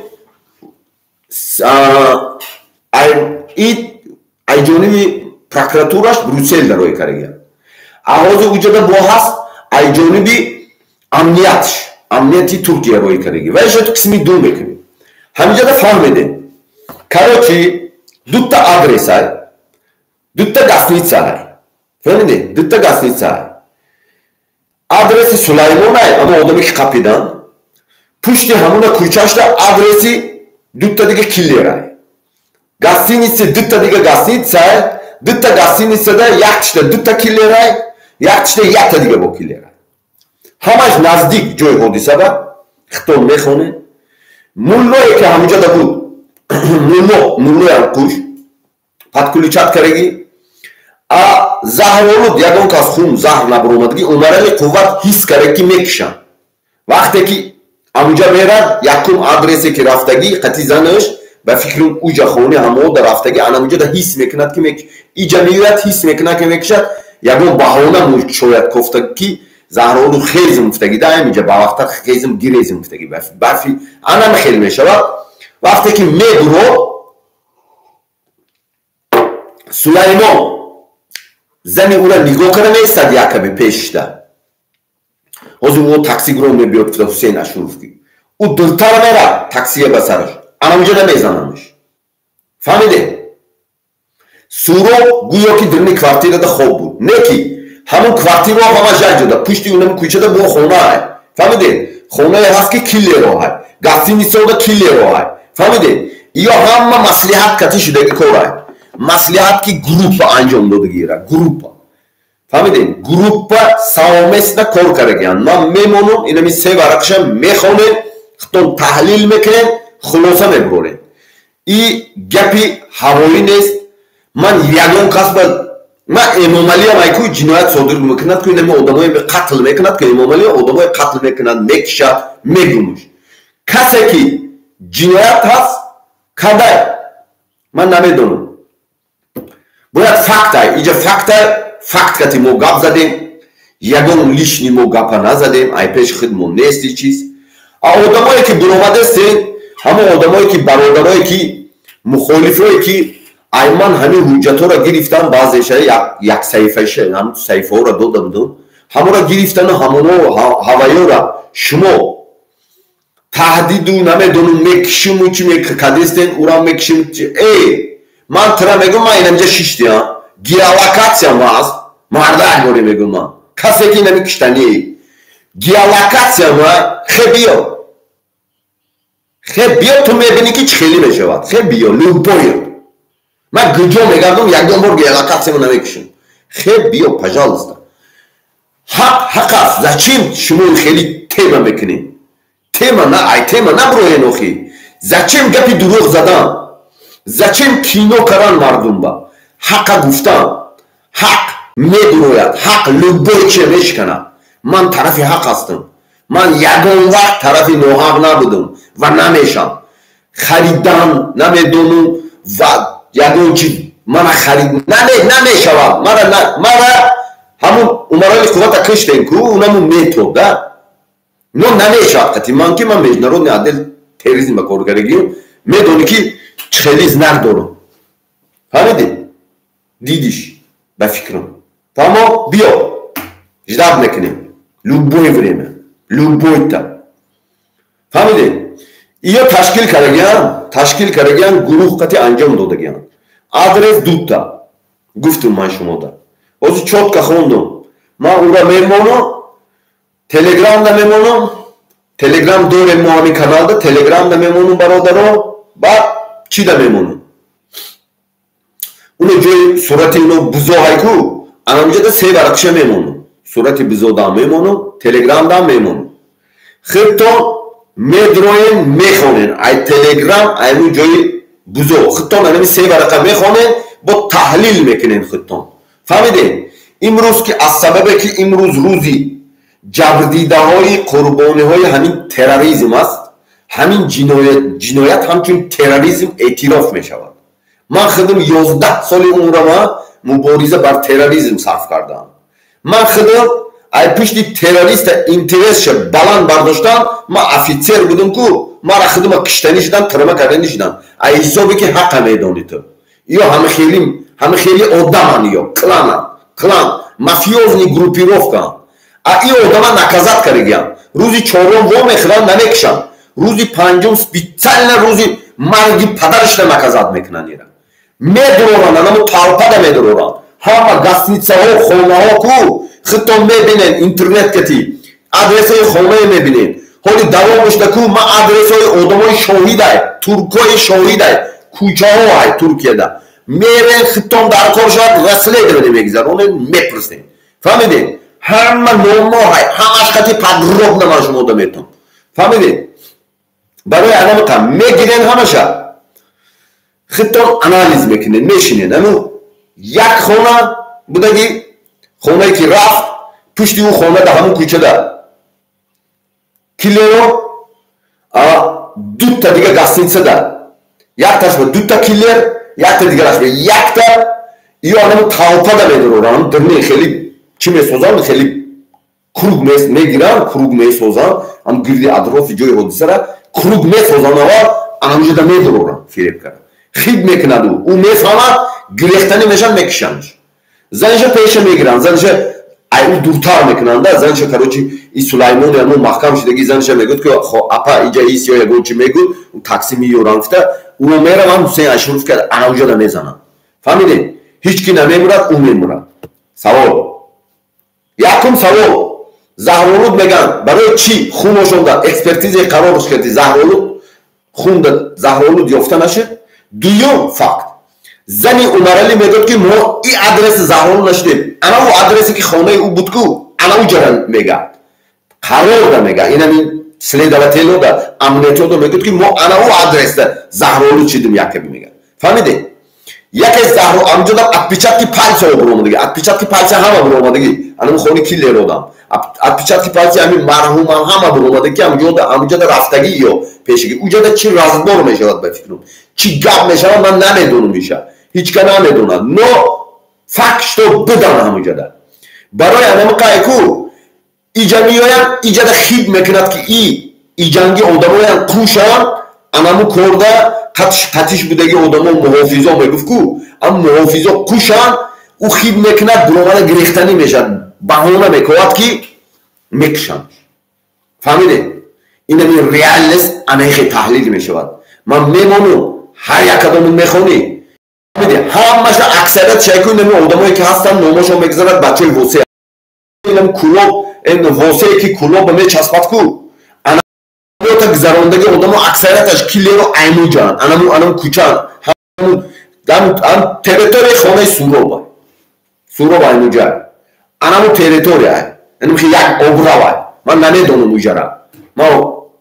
Ай ҷониби прокуратураш Брюссел дарои карагия. Ҳозир уҷада бо ҳаст ай ҷониби амниятш, амнияти Туркия роӣ кардаги ва ишо қисми ду мекунем. Ҳаминҷода фаҳмедем. Короче, дута адресай, дута гостиницаай, фаҳмидем, дута гостиницаай. Адреси Сулаймонай, ама одаме ки қапидан, пушти ҳамуна кӯчашда адреси дута дига киллерай. Гостиница, дута дига гостиницаай, дута гостиницада яктишда дута киллерай, яктишда якта дига бо киллерай. Ҳамаш наздик ҷои ҳодиса ба хитон мехонед. Муллое ки ҳамунҷода буд, мулло, муллоям куш подключать кардаги, а заҳролуд ягон кас хун заҳр набаромадги. Умарали Қувват ҳис карда, ки мекушанд. Вақте ки ҳамунҷа мерад, якум адресе ки рафтагӣ қати занаш, ба фикри уҷа хони ҳамода рафтагӣ, анамунҷода ҳис мекунад, ки иҷа меояд, ҳис мекунад, ки мекушад. Ягон баҳона шояд кофта, ки заҳролу хезм гуфтагӣ да, ҳаминҷа ба вақта хезм гирезм гуфтагӣ, барфи анам хел мешавад. Вақте ки мебуро, Сулаймон зани ӯра нигоҳ карда меистад якаби пешишда. Ҳозир ӯ такси гирон мебиёд, гуфта Ҳусейн Ашуров ки ӯ дуртар мера, таксия ба сараш анамҷода мезанамш. Фаҳмиде? Суроб гӯё ки дирни квартирада хоб буд, не ки ҳамон квартираро ҳамаш як ҷода пушти унам кӯчада бо хонаай. Фаҳмиде? Хонае ҳаст, ки киллероҳай, гостиницаода киллероҳай. Фаҳмиде? Ё ҳама маслиҳат катӣ шудаги корай, маслиҳат ки группа анҷом додагира, группа. Фаҳмидем? Группа совместно кор кардагиян. Ман мемонам, инами се варақаша мехонем, худтон таҳлил мекунем, хулоса мебурорем. И гапи ҳавоӣ нест. Ман ягон кас ба ман Эмомалиам айку ҷиноят содир мекунад, ку инами одамое қатл мекунад, ку Эмомали одамое қатл мекунад, мекишад, мегумуш. Касе ки ҷиноят ҳаст кадай, ман намедонам. Бояд фактай, иҷа фактай, факт кати мо гап задем, ягон лишний мо гапа назадем, ай пеши худ мо нести чиз. А одамое ки буромадестен, ҳамон одамое ки бародарое ки мухолифое ки ай ман ҳамин ҳуҷҷатҳоро гирифтам, баъзеша як саҳифаша, ҳам саҳифаҳоро дода будам, ҳамонро гирифтану ҳамоно ҳаваёра шумо таҳдиду намедонум, мекишиму чи мекадестен, урам мекишим. Э, ман тира мегӯм, ман инамҷа шиштиам, геолокатсиям аст, мардак боре мегӯм. Ман касе ки инами киштанӣ, геолокатсиям, хе биё, хе биё, ту мебинӣ, ки чӣ хелӣ мешавад. Хе биё, любой. Ман гуҷо мегардум, ягон бор геолокатсиямо намекушам. Хе биё, пожалуйста. Ҳақ ҳақ аст. Зачем шумо хеле тема мекунед? Тема на, ай тема набуроен охи. Зачем гапи дурӯғ задан? Зачем кино кардан мардумба? Ҳақа гуфтан, ҳақ медурояд, ҳақ любой че мешиканад. Ман тарафи ҳақ ҳастам. Ман ягон вақт тарафи ноҳақ набудам ва намешам. Харидан намедонам ва ягон чи мана харид намешавад. Мара ҳамун умарои қуввата киштем ку, унамун метод да, но намешавад қати ман, ки ман международный отдел терроризм ба коргаригиюм. Медонӣ, ки хеле знак дорам. Фаҳмидӣ? Дидиш, ба фикрам. Фаҳмо? Биё, ждать мекунем любое время, любой та. Фаҳмидӣ? Иё ташкил кардагиям, ташкил кардагиям, гурӯҳ қати анҷом додагиям. Адрес дута гуфтум ман шумода, ҳозир чётко хондум. Ман ура мемонам, Телеграмда мемонам. Телеграм дорем мо, ҳамин каналда Телеграмда мемонам, бародаро. Баъд чида мемонам? Уно ҷои сурати уно бузоҳайку, анамҷода се варақша мемонам. Сурати бузодам мемонам, Телеграмдам мемонам. Худтон медроен, мехонен ай Телеграм, айму ҷои бузо. Худтон анами се варақа мехонен, бо таҳлил мекунен худтон. Фаҳмидем? Имрӯз ки аз сабабе ки имрӯз рӯзи ҷабрдидаҳои қурбониҳои ҳамин терроризм аст, ҳамин ҷиноят ҳамчун терроризм эътироф мешавад. Ман худам 11 соли умрама мубориза бар терроризм сарф кардаам. Ман худам ай пушти террориста интересша баланд бардоштам. Ман офитсер будам ку, мара худама киштанӣ шудам, тирма карданӣ шудам, ай ҳисобе ки ҳақа медонӣ ту. Ё ҳамихели одаман, ё кланан, клан, мафиозный группировка. А и одама наказать кардагиям. Рӯзи чорум во мехӯранд, намекушанд. Рӯзи панҷум специально рӯзи марги падарашна наказать мекунанд. Ира медуроранд, анамо толпада медуроранд. Ҳама гостиницаҳо, хонаҳо ку, худтон мебинед, интернет кати адресҳои хонае мебинед. Ҳоли давомушда ку, ман адресҳои одамои шоҳидай, туркои шоҳидай, кӯчаҳо ай Туркияда мерен. Худтон дар кор шавад, расследование мегузаронед, мепурсед. Фаҳмидед? Ҳама номоҳай, ҳамаш қати подробно ман шумода метавон. Фаҳмидед? Барои анамиқа мегирен, ҳамаша худтон анализ мекунед, мешинед. Ану як хона будаги, хонае ки рафт, пушти ӯ хона да ҳамун кӯчада киллеро, дута дига гостиницада, якташ ба дута киллер, якта дигараш ба якта. Ё анаму толпада медуроранд, дирни хеле чӣ месозанд, хеле круг мегиранд, круг месозанд, ам гирди атрофи ҷои ҳодисара круг месозанд, аввал анамҷода медуроранд, фиреб карда хид мекунад. Ӯ мефаҳмад, гирехтанӣ мешавад, мекишандш. Заниша пеша мегиранд, заниша. Ай ӯ дуртар мекунанда занша. Короче, и Сулаймони ано маҳкам шудаги занша мегӯд, ки апа, иҷа ис ё ягон чи мегӯд, такси меёрам гуфта, ӯ меравам. Ҳусейн Ашуров ки ана уҷада мезанам, фаҳмидед? Ҳеҷ ки намемурад, ӯ мемурад. Савол якум, савол: заҳролуд меган, барои чӣ хуношонда экспертизаи қарор карди, заҳролуд хунда заҳролуд ёфта нашуд? Дуюм факт: зани Умаралӣ мегӯяд, ки мо и адреси заҳролуд нашудем, ана ӯ адресе ки хонаи ӯ буд ку, ана ӯ ҷара мега, қарорда мега, инами следователода, амниятиёда мегӯяд, ки мо ана ӯ адресда заҳролуд шидим якаби мега, фаҳмидед? Яке заҳро амҷода отпечатки пальца буромадаги, отпечатки пальца ҳама буромадаги, анами хони киллер одам, отпечатки пальца ҳами марҳумам ҳама буромадаги, ки амҷода рафтагӣ ё пешагӣ. Уҷода чӣ разбор мешавад, ба фикрам, чӣ гап мешавад, ман намедонам, иша ҳеҷ ка намедонад, но факт что бидан ҳамуҷода. Барои анами қайку иҷа меояд, иҷада хид мекунад, ки и иҷанги одамоян кушанд, анаму корда қатиш будаги одамо, муҳофизо мегуфт ку, ам муҳофизо кушанд, ӯ хид мекунад, буромада гирехтанӣ мешавад, баҳона мековад, ки мекушанд, фаҳмидед? Инами реальность анаихе таҳлил мешавад. Ман мемонум, ҳар як кадому мехонӣ, ҳамаша аксарият шайку инами одамое ки ҳастанд, номошон мегузарад, бачаи Восе, инам Кулоб, Восее ки Кулоба мечаспад ку, аната гузарондаги одамо аксарияташ киллеро аймуҷанд, анаму кӯчаанд, территорияи хонаи Суроба, Суроб аймуҷа, анаму территория анамхи як обрава. Ман намедонам уҷара, ман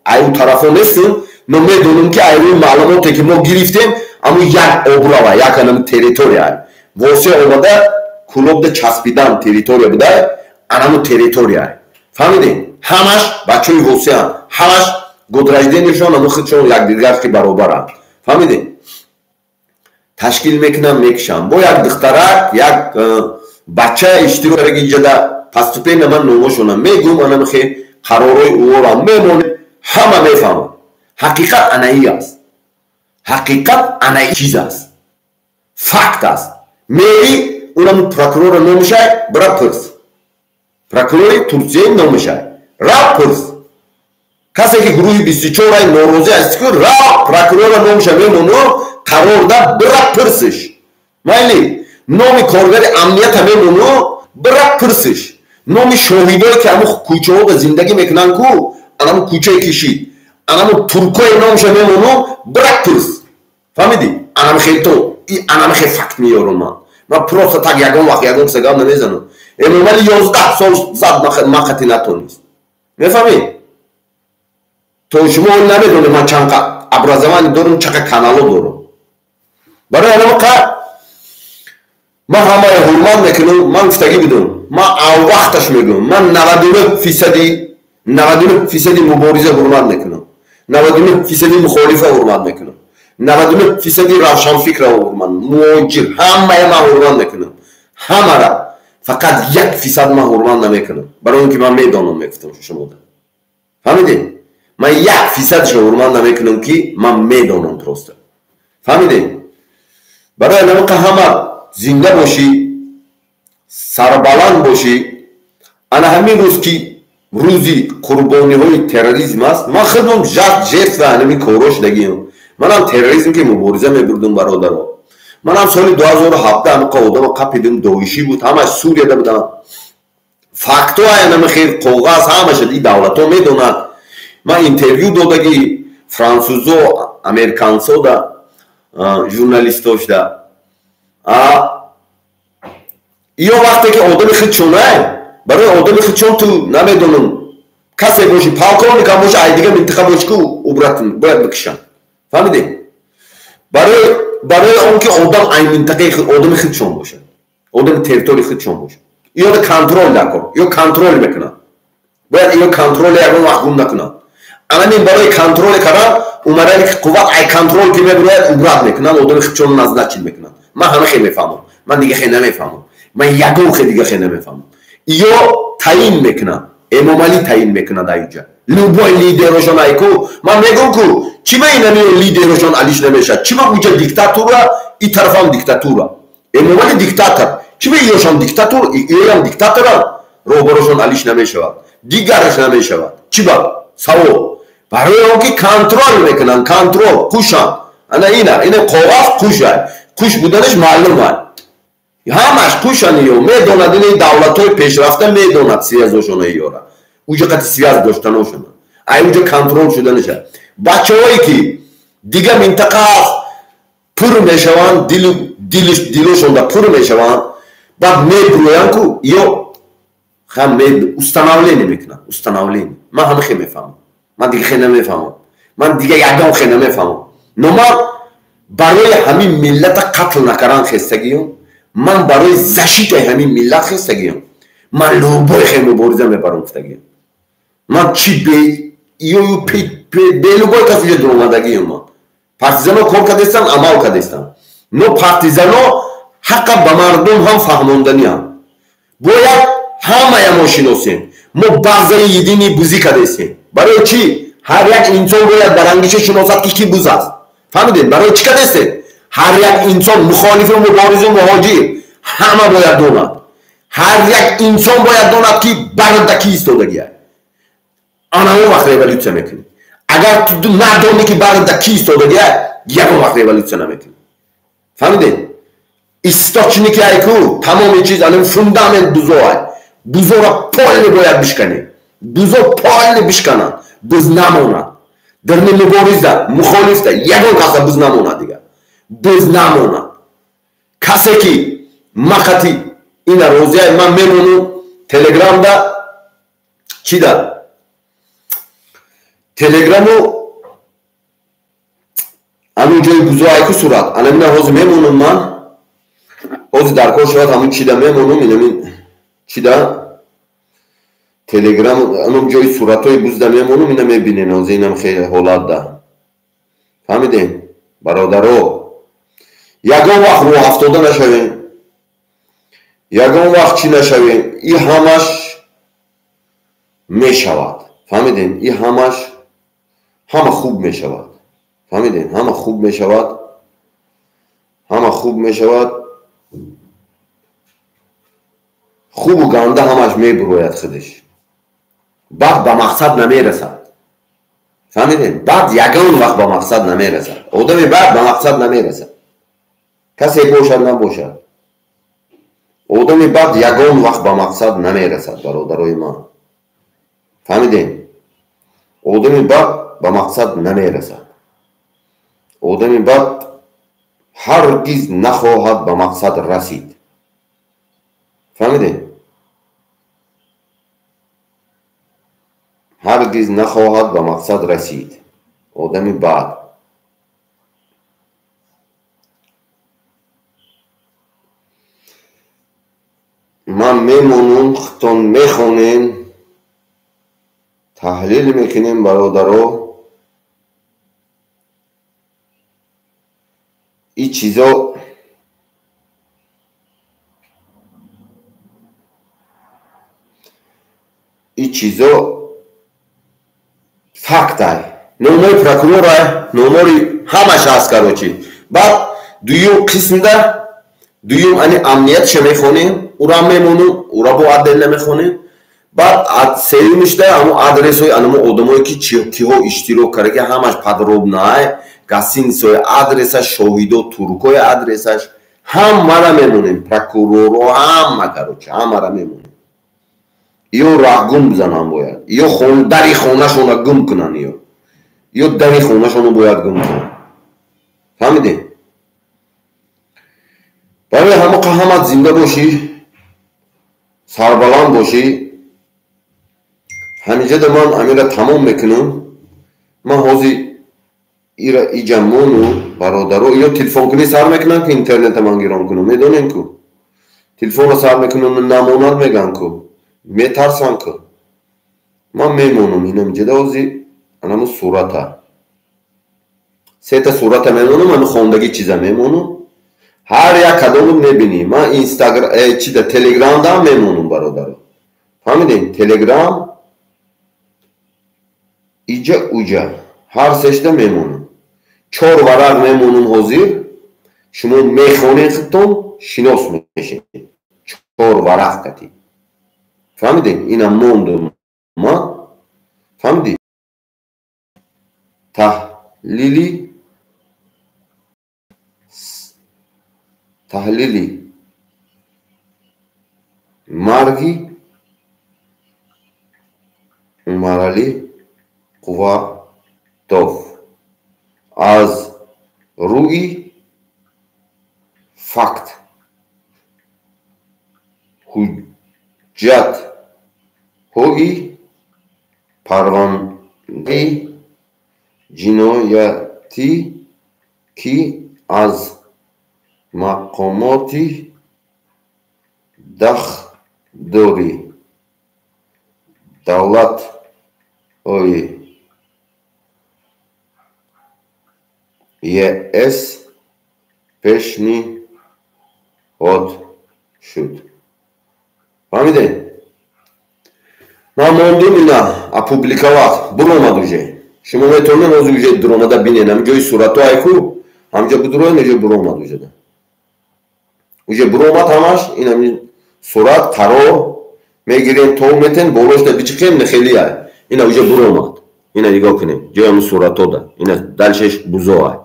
аю тарафо нестам, но медонам, ки ай рӯи маълумоте ки мо гирифтем, аму як обрава, як анам территория Восе омада Кулобда часпидан территория буда, анаму территория, фаҳмидем? Ҳамаш бачаҳои Восеанд, ҳамаш год рождения шон аму худшон якдигарки баробаранд, фаҳмидем? Ташкил мекунам, мекушам. Бо як духтарак, як бача иштирок инҷада постепенно ман номошонам мегум, анамхе қарорҳои ӯорам мемонем, ҳама мефаҳмад. Ҳақиқат анаи аст, ҳақиқат анаи чиз аст, факт аст. Мери унам прокурора номушай, бира пурс, прокурори Турсия номушай, ра пурс. Касе ки гурӯҳи 24-ай норозӣ аст ку, ра прокурора номуша мемону, қарор да бира пурсиш. Майли, номи коргари амнията мемону, бира пурсиш, номи шоҳидое ки ҳаму кӯчаҳода зиндагӣ мекунанд ку, анаму кӯчае кишид, анаму туркое номуша мемону, бира пурс, фаҳмидӣ? Анамхелто анамхе факт меёрам. Ман просто так ягон вақт ягон киса гап намезанам. Эмомали 11 сол зад, мақати натонист, мефаҳмӣ? То шумо намедонед, ман чанд образование дорам, чақа канало дорам. Барои анамақа ман ҳамаро ҳурмат мекунам. Ман гуфтагӣ будам, ман аввақташ мегӯям, ман 99 фисади, 99 фисади мубориза ҳурмат мекунам, 99 фисади мухолифа ҳурмат мекунам, 99 фисади равшанфикра ҳурмат, муҳоҷир, ҳамая ман ҳурмат мекунам, ҳамара. Фақат 1 фисад ман ҳурмат намекунам, барои он ки ман медонам, мегуфтам шумода, фаҳмидед? Ман 1 фисадашро ҳурмат намекунам, ки ман медонам просто, фаҳмидед? Барои анамақа ҳама зинда бошӣ, сарбаланд бошӣ. Ана ҳамин рӯз, ки рӯзи қурбониҳои терроризм аст, ман худам жертва анами корҳо шудагиам. Манам терроризм ки мубориза мебурдум, бародаро, манам соли 2017 амақа одамо қапидим, доишӣ буд, ҳамаш Сурияда будам. Фактҳо анами хел, коғаз ҳамаша и давлатҳо медонад. Ман интервю додагӣ франсузо, американсо да, журналистошда. Ё вақте ки одами худшонай, барои одами худшон, ту намедонам, касе боши, полковникам боши, ай дига минтиқа боши ку, убрат бояд бикушанд, фаҳмидед? Барои он ки одам ай минтақаи одами худшон бошад, одами территорияи худшон бошад, ё контроль дакор, ё контроль мекунад, бояд ё контроли ягон вақт гум накунад. Анамин барои контроле кардан Умарали қувват ай контроль ки мебурояд, убрать мекунанд, одами худшон назначить мекунанд. Ман ҳама хел мефаҳмам, ман дига хел намефаҳмам, ман ягон хел дига хел намефаҳмам. Ё таъин мекунанд, Эмомалӣ таъин мекунад айҷа любой лидерошон айку. Ман мегӯм ку, чима инами лидерошон алиш намешавад? Чима уҷа диктатура, и тарафам диктатура, Эмомалӣ диктатор, чима иёшам диктатор, иёям диктаторам? Роҳбарошон алиш намешавад, дигараш намешавад. Чӣ ба? Савол. Барои он ки контрол мекунанд, контрол, қушанд. Ана ина коғаз қушай. Қуш буданаш маълум аст. Ҳамаш қушанд ё медонад, ин давлатҳои пешрафта медонад связошона ёра. Уҷа қати связ доштаношона. Ай уҷа контрол шуданаша. Бачаҳое ки дига минтақа пур мешаванд, дилошонда пур мешаванд, баъд мебурӯянд ку ё хам установление мекунанд, установление. Ман ҳама хе мефаҳмам. Ман дига хе намефаҳмам. Ман дига ягон хе намефаҳмам. Но ман барои ҳамин миллата қатл накардан хестагиём, ман барои защитаи ҳамин миллат хестагиём. Ман любой хе мубориза мебарам гуфтагиём. Ман чи бе ё бе любой кас уҷа дуромадагиём ман. Партизано кор кардестам, амал кардестам. Но партизано ҳаққа ба мардум ҳам фаҳмонданиам. Бояд ҳамая мо шиносем. Мо баъзаи едини бузӣ кардестем. Барои чӣ? Ҳар як инсон бояд барангиша шиносад ки ки буз аст. Фаҳмидед? Барои чӣ кардестем? Ҳар як инсон мухолифу муборизу муҳоҷир ҳама бояд донад. Ҳар як инсон бояд донад ки барда ки истодагиа. Ана он вақт революсия мекунӣ. Агар ту надонӣ ки барда ки истодагиа, ягон вақт революсия намекунӣ. Фаҳмидед? Источники айку тамоми чиз ана фундамент бузоай. Бузоро полни бояд бишканӣ. Бузо полни бишкананд, буз намонад. Дарни мубориза, мухолифта ягон каса буз намонад дигар. Буз намонад. Касе ки мақати ина розия ман мемонам телеграмда чида? Телеграму ҳамин ҷои бузо айку сурат. Ана мина ҳозир мемонам ман. Ҳозир дар кор шавад ҳамин чида мемонам, инамин чида телеграм ҳамон ҷои суратҳои бузда мемонам, ина мебинем ҳозир инам хеле ҳолатда. Фаҳмидем? Бародаро, ягон вақт рӯҳафтода нашавем, ягон вақт чӣ нашавем, и ҳамаш мешавад. Фаҳмидем? И ҳамаш ҳама хуб мешавад. Фаҳмидем? Ҳама хуб мешавад. Ҳама хуб мешавад. Хубу ганда ҳамаш мебурояд худаш. Баъд ба мақсад намерасад. Фаҳмидем? Баъд ягон вақт ба мақсад намерасад. Одами баъд ба мақсад намерасад. Касе бошад набошад. Одами баъд ягон вақт ба мақсад намерасад, бародарои ман. Фаҳмидем? Одами бад ба мақсад намерасад. Одами бад ҳаргиз нахоҳад ба мақсад расид. Фаҳмидем? Ҳаргиз нахоҳад ба мақсад расид. Одами бад. Ман мемонам, худтон мехонем, таҳлил мекунем, бародаро. И чизо фактай. Номои прокурорай, номори ҳамаш ҳаст, короче. Баъд дуюм қисмда, дуюм ани амниятша мехонем, ура мемонум, ура бо отдельно мехонем. Баъд сеюмишда ҳамон адресҳои анамо одамое ки киҳо иштирок карда, ки ҳамаш подробноай, гостиницаҳои адресаш, шоҳидо, туркҳои адресаш, ҳамара мемонем, прокуроро ҳама, короче, ҳамара мемонем. Ё раҳ гум бизананд бояд, ё дари хонашона гум кунанд, ё дари хонашона бояд гум кунанд. Фаҳмидем? Барои ҳамақа ҳамат зинда бошӣ, сарбаланд бошӣ. Ҳаминҷода ман амира тамом мекунам. Ман ҳозир ира иҷа мону, бародаро, ё телефонкунӣ сар мекунанд ки интернета ман гирон кунам, медонем ку. Телефонро сар мекунам, намонад меган ку. Метарсам ку. Ман мемонам инамҷода ҳозир анаму сурата. Сета сурата мемонам, ами хондагӣ чиза мемонам. Ҳар як кадому мебинӣ. Ман Инстаграм, чида Телеграмда мемонам, бародаро. Фаҳмидем? Телеграм иҷа уҷа ҳар сешта мемонам. 4 варақ мемонам ҳозир. Шумо мехонед худтон, шинос мешед. 4 варақ кати. Фаҳмидем? Ина мондум ма. Фаҳмидӣ? Таҳлили таҳлили марги Умаралӣ Қувватов аз рӯи факт, ҳуҷҷатҳои парвандаи ҷиноятӣ, ки аз мақомоти дахлдори давлатҳои ЕС пешниҳод шуд. Фаҳмидем? Ман мондум, ина опубликовать буромад уже. Шумо метавонед ҳозир уже дуромада бинед. Ҳам ҷои суратҳо айку, ҳамҷо будуроед, уже буромад уже. Уже буромад ҳамаш, ин ҳамин сурат қарор мегирем, то метен болошда бичиқем, хеле ай. Ина уже буромад. Ина нигоҳ кунед, ҷои ҳамин суратҳода. Ина дальше ш бузо ай.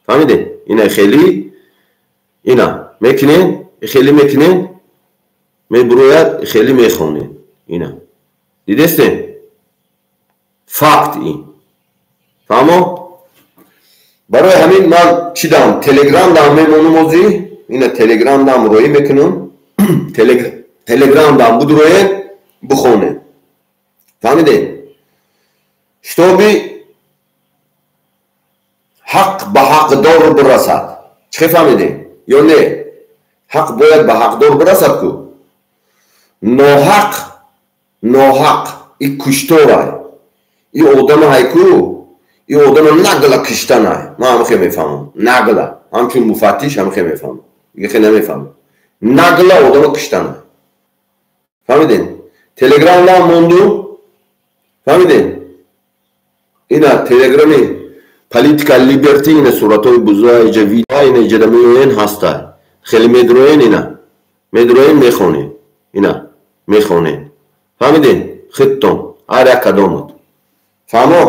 Фаҳмидед? Ина хеле ина мекунед, хеле мекунед, мебурояд, хеле мехонед. Ина. Дидестем? Факт ин. Фаҳмо? Барои ҳамин ман чӣ дам? Телеграм дам мемонум озӣ. Ина Телеграм дам роӣ мекунам. Телеграм дам будроед, бихонед. Фаҳмидед? Чтобы ҳақ ба ҳақдор бирасад. Чӣ фаҳмидед? Ё не? Ҳақ бояд ба ҳақдор бирасад ку. Ноҳақ, ноҳақ и кушторай. И одама ҳайку, и одама нагла киштанай. Ман ҳамихе мефаҳмам. Нагла. Ҳамчун муфаттиш ҳамихе мефаҳмам. Дигар хе намефаҳмам. Нагла одама киштанай. Фаҳмидед? Телеграм нам монду. Фаҳмидед? Ина телеграми Политика Либерти, ина суратҳои буза, иҷа видео, ина иҷада меоен ҳастай. Хеле медроен ина. Медроен мехонед. Ина мехонед. Фаҳмидед? Худтон ҳар як кадомат. Фаҳмо?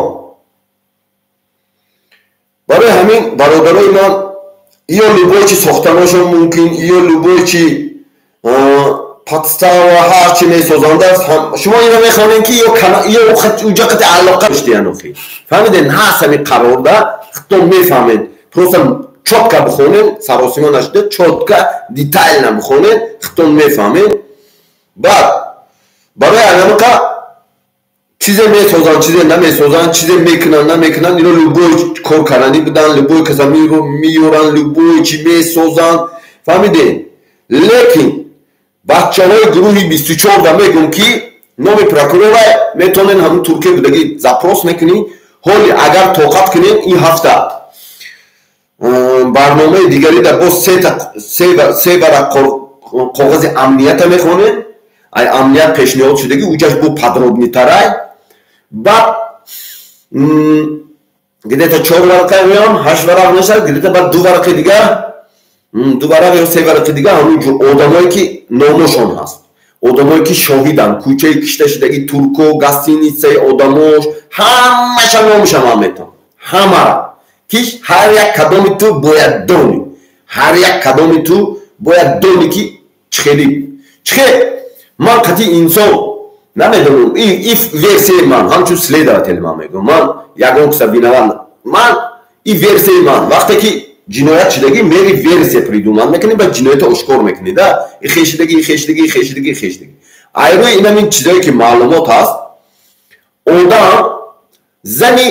Барои ҳамин бародарои ман, ё любой чи сохтаношон мумкин, ё любой чи подстава ҳар чи месозанда, шумо ина мехонед ки ё уҷа қати алоқа доштиян охи. Фаҳмидед? Ҳаст ҳамин қарорда, худтон мефаҳмед. Просто чётко бихонед, саросима нашуда, чётко, детально бихонед, худтон мефаҳмед. Баъд барои анамиқа чизе месозанд, чизе намесозанд, чизе мекунанд, намекунанд, ино любой кор карданӣ будан, любой каса меёранд, любой чи месозанд. Фаҳмидед? Лекин бачаҳои гурӯҳи 24 да мегӯм, ки номи прокурора метавонед ҳамун Туркия будагӣ запрос мекунӣ. Ҳоли агар тоқат кунед, ин ҳафта барномаи дигари да боз се варақ коғази амнията мехонед. Ай амният пешниҳод шудагӣ, уҷаш бо подробный тарай. Баъд где-то 4 варақа меён, 8 варақ мешавад, где-то баъд 2 варақи дигар, 2 варақ ё 3 варақи дигар, ҳамун одамое ки номошон ҳаст, одамое ки шоҳиданд, кӯчаи кишта шудагӣ, турко, гостиница и одамош, ҳамаша номаша ман метавонам, ҳамара, ки ҳар як кадоми ту бояд донӣ, ҳар як кадоми ту бояд донӣ, ки чӣ хели чӣ ман қатъи инсон намедонам. И версияи ман, ҳамчун следователь ман мегӯям, ман ягон каса виноват, ман и версияи ман, вақте ки ҷиноят шудагӣ, мери версия придумать мекунӣ, баъд ҷиноята ошкор мекунӣ да, и хешидагӣ, и хешидагӣ, и хешидагӣ, и хешидагӣ. Айрӯи инамин чизое ки маълумот ҳаст, одам зани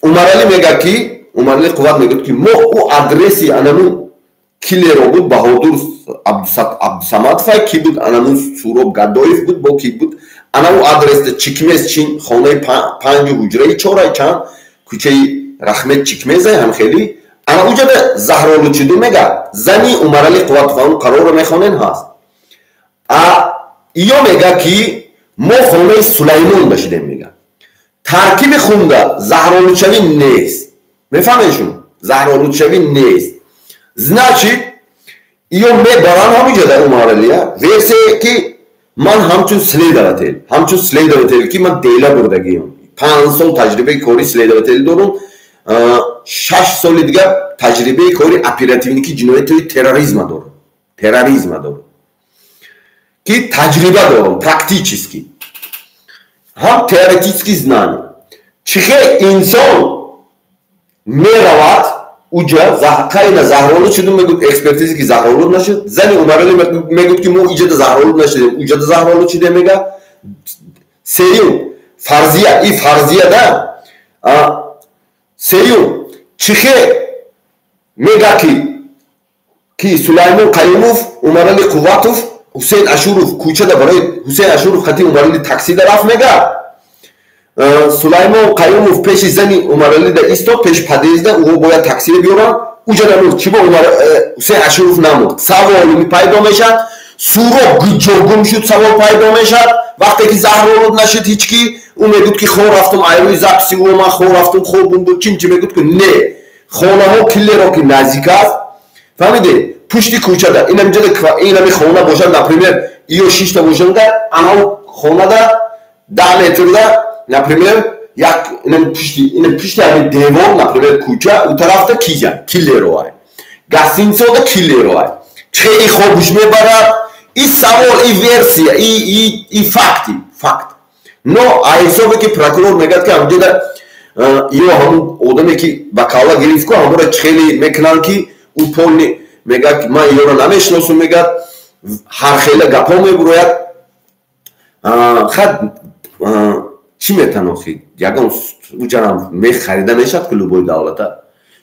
Умаралӣ мегӯяд, ки Умаралӣ Қувват мегӯяд, ки мо ӯ адреси анамун киллер о буд, Баҳодур Абдусамадовай ки буд, анамун Суроб Гадоев буд, бо ки буд, анамун адреста Чикмез чин, хонаи 5, ҳуҷраи 4, чанд кӯчаи Рахмет Чикмезай, ҳам хеле ана уҷада заҳролуд шуду, мега зани Умаралӣ Қувватов. Он қарорро мехонен, ҳаст. А иё мега, ки мо хонаи Сулаймон дашидем, мега таркиби хунда заҳролудшавӣ нест. Мефаҳмед шумо? Заҳролудшавӣ нест, значит, иё мебаранд ҳамуҷада Умаралия. Версия ки Ман ҳамчун следователь, ки ман дела бурдагиам, 5 сол таҷрибаи кори следователь дорум, 6 соли дигар таҷрибаи кори оперативники ҷиноятии терроризма дорум, ки таҷриба дорум, практически ҳам теоретически знание. Чӣ хел инсон меравад уҷа? Қайна заҳролуд шудум, мегӯд, экспертизе ки заҳролуд нашуд. Зани Умарали мегӯд, ки мо иҷада заҳролуд нашудем, уҷада заҳролуд шудем, мега. Сеюм фарзия, и фарзия да. Сеюм, чӣ хел мега, ки Сулаймон Қаюмов, Умарали Қувватов, Ҳусейн Ашуров кӯчада барои Ҳусейн Ашуров хати Умарали таксида рафт, мега. Сулаймон Қаюмов пеши зани Умаралида истод, пеши подъезда, ӯ бояд таксиро биёранд, уҷа намурд. Чӣ бо Ҳусейн Ашуров намурд? Савол пайдо мешавад. Суроб гуҷо гум шуд? Савол пайдо мешавад. Вақте ки заҳролуд нашуд ҳеҷ ки, ӯ мегӯд, ки хоб рафтум, айрӯи записи ӯ ман хоб рафтум, хобум буд, чин чи мегӯд, ки не, хонаҳо киллеро ки наздик аст, фаҳмиде, пушти кӯчада инамҷода инами хона бошад, например, ё шишта бошанда, анав хонада 10 метрда, например, як инам пушти, инам пушти ҳамин девор, например, кӯча ӯ тарафта кизя киллероай, гостиницаода киллероай, чхели хобуш мебарад. И савол, и версия, и факти факт. Но ҳисобе ки прокурор мегӯяд, ки ҳамҷода ё ҳамун одаме, ки ба калла гирифт ку, ҳамонро хеле мекунанд, ки ӯ полни мегӯяд, ки ман ёро намешиносум, мегӯяд, ҳархела гапҳо мебурояд. Хад чӣ метанохӣ, ягон уҷарам мехарида мешавад, ки любой давлата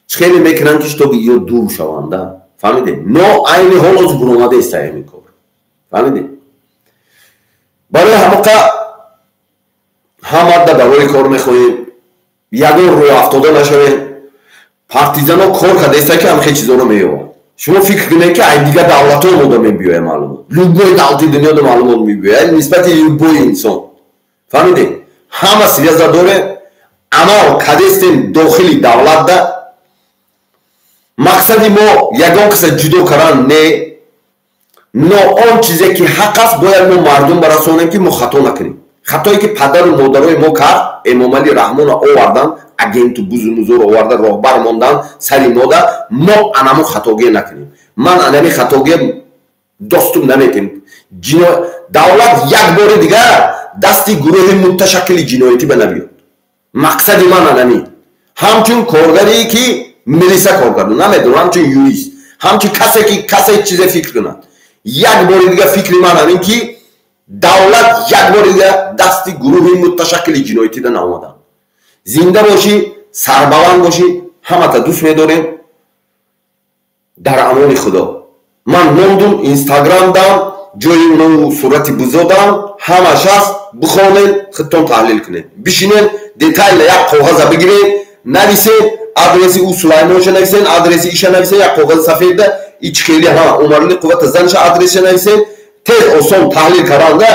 чӣ хеле мекунанд, ки чтобы ё дур шаванда, фаҳмиде. Но айни ҳол оз буромада иста ҳамин кор, фаҳмиде. Барои ҳамоқа ҳамада барои кор мехоҳем, ягон рӯ афтода нашавем. Партизано кор кардаиста, ки ҳамхел чизоро меёбад. Шумо фикр кунед, ки ай дигар давлатҳо мода мебиёяд маълумот, любой давлати дунёда маълумот мебиёяд нисбати любой инсон, фаҳмидед. Ҳама связа доре, амал кадестем дохили давлатда. Мақсади мо ягон каса ҷудо кардан не, но он чизе ки ҳақ аст, бояд мо мардум барасонем, ки мо хато накунем. Хатое ки падару модарои мо кард, Эмомалӣ Раҳмонро овардан, агенту бузу музоро оварда роҳбар мондан сари мода, мо анамо хатогӣ накунем. Ман анами хатогӣ доступ наметем. Давлат як бори дигар дасти гурӯҳи муташаккили ҷиноятӣ ба набиёд. Мақсади ман анами, ҳамчун коргаре, ки милиса кор карду, намедонам, ҳамчун юрист, ҳамчун касе, ки касе чизе фикр кунад, як бори дигар фикри ман ҳамин, ки давлат як бори дигар дасти гурӯҳи муташаккили ҷиноятида наомаданд. Зинда бошӣ, сарбаланд бошӣ, ҳамата дӯст медорем. Дар амони Худо. Ман мондум, Инстаграм дам, ҷои уну сурати бузодам, ҳамаш аст. Бихонед, худтон таҳлил кунед, бишинед, детально як коғаза бигиред, нависед, адреси ӯ Сулаймонша нависед, адреси иша нависед, як коғази сафеда ич хели ҳа Умарали Қуввата занша адреса нависед. Тез осон таҳлил каранда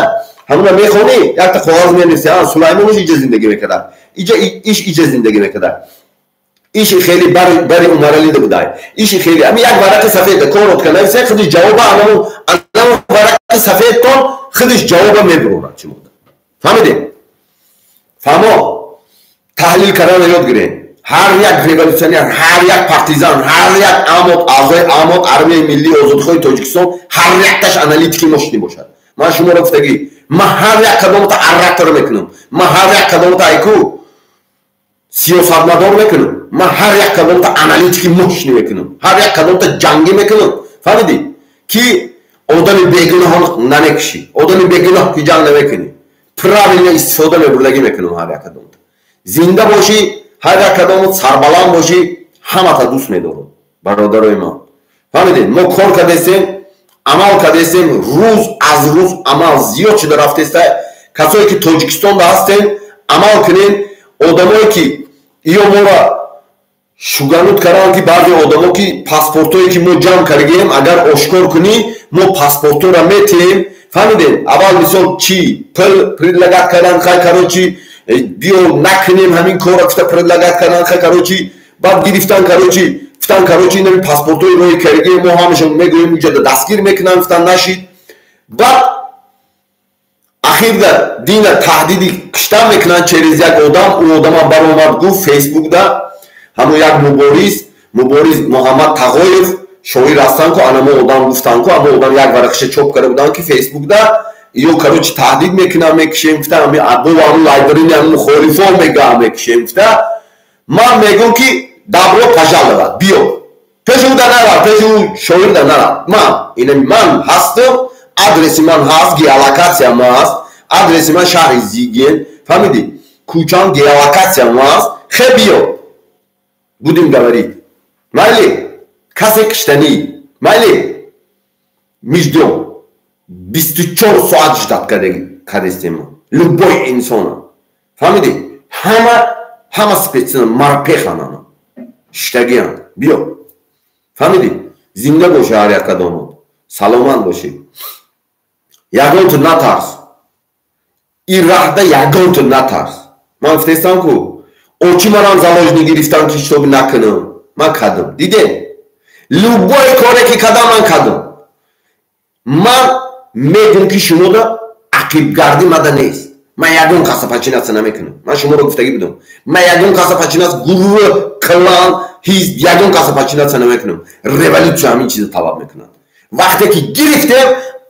ҳамуна мехонӣ, якта коғаз менависи: Сулаймонш иҷа зиндагӣ мекарда, иҷа иш иҷа зиндагӣ мекарда, иши хели бари Умаралида будай, иши хели ами як варақи сафеда коротко нависе, худиш ҷавоба анаму варақи сафедтон худиш ҷавоба мебурорад шумода. Фаҳмидем? Фаҳмо, таҳлил кардан ёд гирем. Ҳар як революционер, ҳар як партизан, ҳар як АМОТ, аъзои АМОТ, Армияи миллии озодихоҳи Тоҷикистон, ҳар якташ аналитики мошинӣ бошад. Ман шуморо гуфтагӣ, ман ҳар як кадомата оратор мекунам, ман ҳар як кадомата айку сиёсатмадор мекунам, ман ҳар як кадомта аналитики мошинӣ мекунам, ҳар як кадомта ҷангӣ мекунам. Фаҳмидӣ, ки одами бегуноҳ намекушӣ, одами бегуноҳ ки ҷанг намекунӣ, правильно истифода мебурдагӣ мекунам ҳар як кадомта. Зинда бошӣ, ҳар як кадомот сарбаланд бошӣ, ҳамата дӯст медорам, бародарои ман. Фаҳмидед, мо кор кардестем, амал кардестем, рӯз аз рӯз амал зиёд шуда рафтеста. Касое ки Тоҷикистонда ҳастем, амал кунем. Одамое ки ё моро шуганут карданд, ки баъзе одамо, ки паспортое ки мо ҷамъ кардагием, агар ошкор кунӣ, мо паспортҳоро метиҳем. Фаҳмидем, аввал мисол чӣ пул предлагать кардан, хай, короче, биё накунем ҳамин корро гуфта предлагать кардан, хай, короче, баъд гирифтан, короче, гуфтан, короче, инами паспортҳои роҳи кардагии мо ҳамашон мегӯем, уҷада дастгир мекунанд, гуфтан нашид. Баъд Ахирда дина таҳдиди киштан мекунанд через як одам. Ӯ одама баромад, гуфт Фейсбукда, ҳамун як Мубориз Муҳаммад Тағоев, шоир ҳастанд ку, анамо одам гуфтанд ку, амо одам як варақаша чоп карда буданд, ки Фейсбукда ё, короче, таҳдид мекунам, мекушем гуфта, ами або ҳамун лайберини, ҳамун мухолифо мега, мекушем гуфта. Ман мегӯм, ки добро пожаловать, биё, пеши ӯ да нарав, пеши ӯ шоир да нарав. Ман ина ман ҳастам, адреси ман ҳаст, геолокация ма ҳаст, адреси ман шаҳри Зиген, фаҳмидӣ, кӯчам, геолокация ма ҳаст. Хе, биё, будем говорить. Майли, касе киштанӣ, майли, мы ждём, 24 соат ждать кардестем любой инсона, фаҳмидӣ? Ҳама спецназ марпеханана шиштагианд, биё, фаҳмидӣ? Зинда боша ҳар як кадомот, саломат бошӣ. Ягонту натарс, ин раҳда ягонту натарс. Ман гуфтестам ку, очи манам заложник гирифтам, ки чтобы накунам, ман кардам. Дидем, любой коре ки кардам, ман кардам. Ман мегӯм, ки шумода ақибгардӣ мада нест. Ман ягон каса подчиняться намекунам. Ман шуморо гуфтагӣ будам, ман ягон каса подчиняться, гурӯҳ, клан, ҳизб, ягон каса подчиняться намекунам. Революция ҳамин чиза талаб мекунад. Вақте ки гирифтем,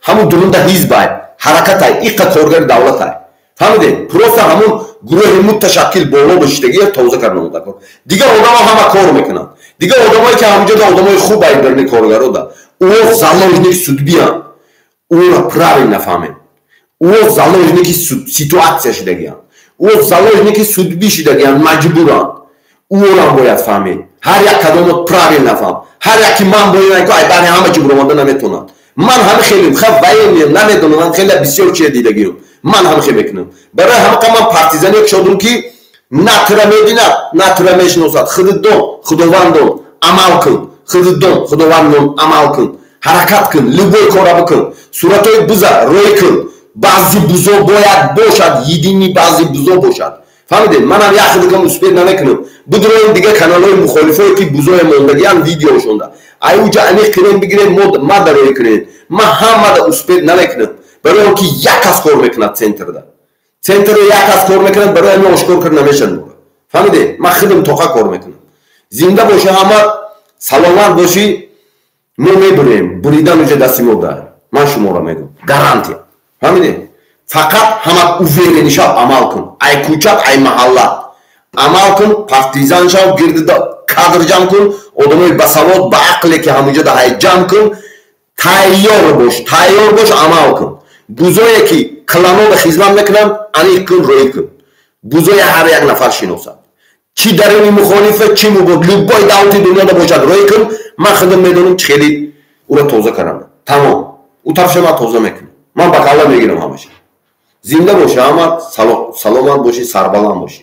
ҳамун дурунда ҳизбай, ҳаракатай, иққа коргари давлатай, фаҳмидед? Просто ҳамун гурӯҳи муташаккил боло бошиштагия тоза карда кор. Дигар одамо ҳама кор мекунанд. Дигар одамое ки ҳамҷода, одамои хуб айберни коргарода, ӯ заложник судьбы янд, ӯро правильно фаҳмед. Ӯ заложники ситуация шидагиянд, ӯ заложники судьбы шидагиянд, маҷбуранд. Ӯрам бояд фаҳмед. Ҳар як кадомо правильно фаҳм. Ҳар яки ман бояд ай бари ҳама чӣ буромада наметонад. Ман ҳами хеле ха военный намедонам, ман хеле бисёр чия дидагиам, ман ҳам хел мекунам. Барои ҳамақа ман партизане шодум, ки на тура мебинад, на тура мешиносад. Худдон, Худовандон, амал кун. Худдон, Худовандон, амал кун, ҳаракат кун, любой кора бикун, суратҳои буза рӯй кун. Баъзи бузо бояд бошад, единый баъзи бузо бошад, фаҳмидед? Манам як худакам успеть намекунам. Бидроем дигар каналҳои мухолифое, ки бузое мондагиам, видеошонда ай уҷа аниқ кунем, бигирем, ма дарои кунем. Ман ҳамада успеть намекунам, барои он ки як кас кор мекунад центрда, центрда як кас кор мекунад, барои ҳамин ошкор кард намешавад, фаҳмидед? Ман худам тоқа кор мекунам. Зинда бошӣ ҳама, саломат бошӣ. Мо мебурем, буридан уҷа дасти мо дар. Ман шуморо мегӯм, гарантия, фаҳмидед? Фақат ҳама уверенный шав, амал кун, ай кӯчат, ай маҳаллат амал кун, партизан шав, гирдида кадр ҷамъ кун, одамои басавод, ба ақле ки ҳамуҷода ҳай ҷамъ кун. Тайёр бош, тайёр бош, амал кун. Бузое ки кланода хизмат мекунанд, аниқ кун, рӯй кун. Бузои ҳар як нафар шиносад, чӣ даруни мухолифа, чӣ мубод, любой давлати дунёда бошад, рӯй кун. Ман худам медонам, чӣ хеле ӯро тоза кардам. Тамом, ӯ тарафша ман тоза мекунам, ман ба калла мегирам ҳамаша. Зинда бошӣ ҳама, саломат бошӣ, сарбаланд бошӣ.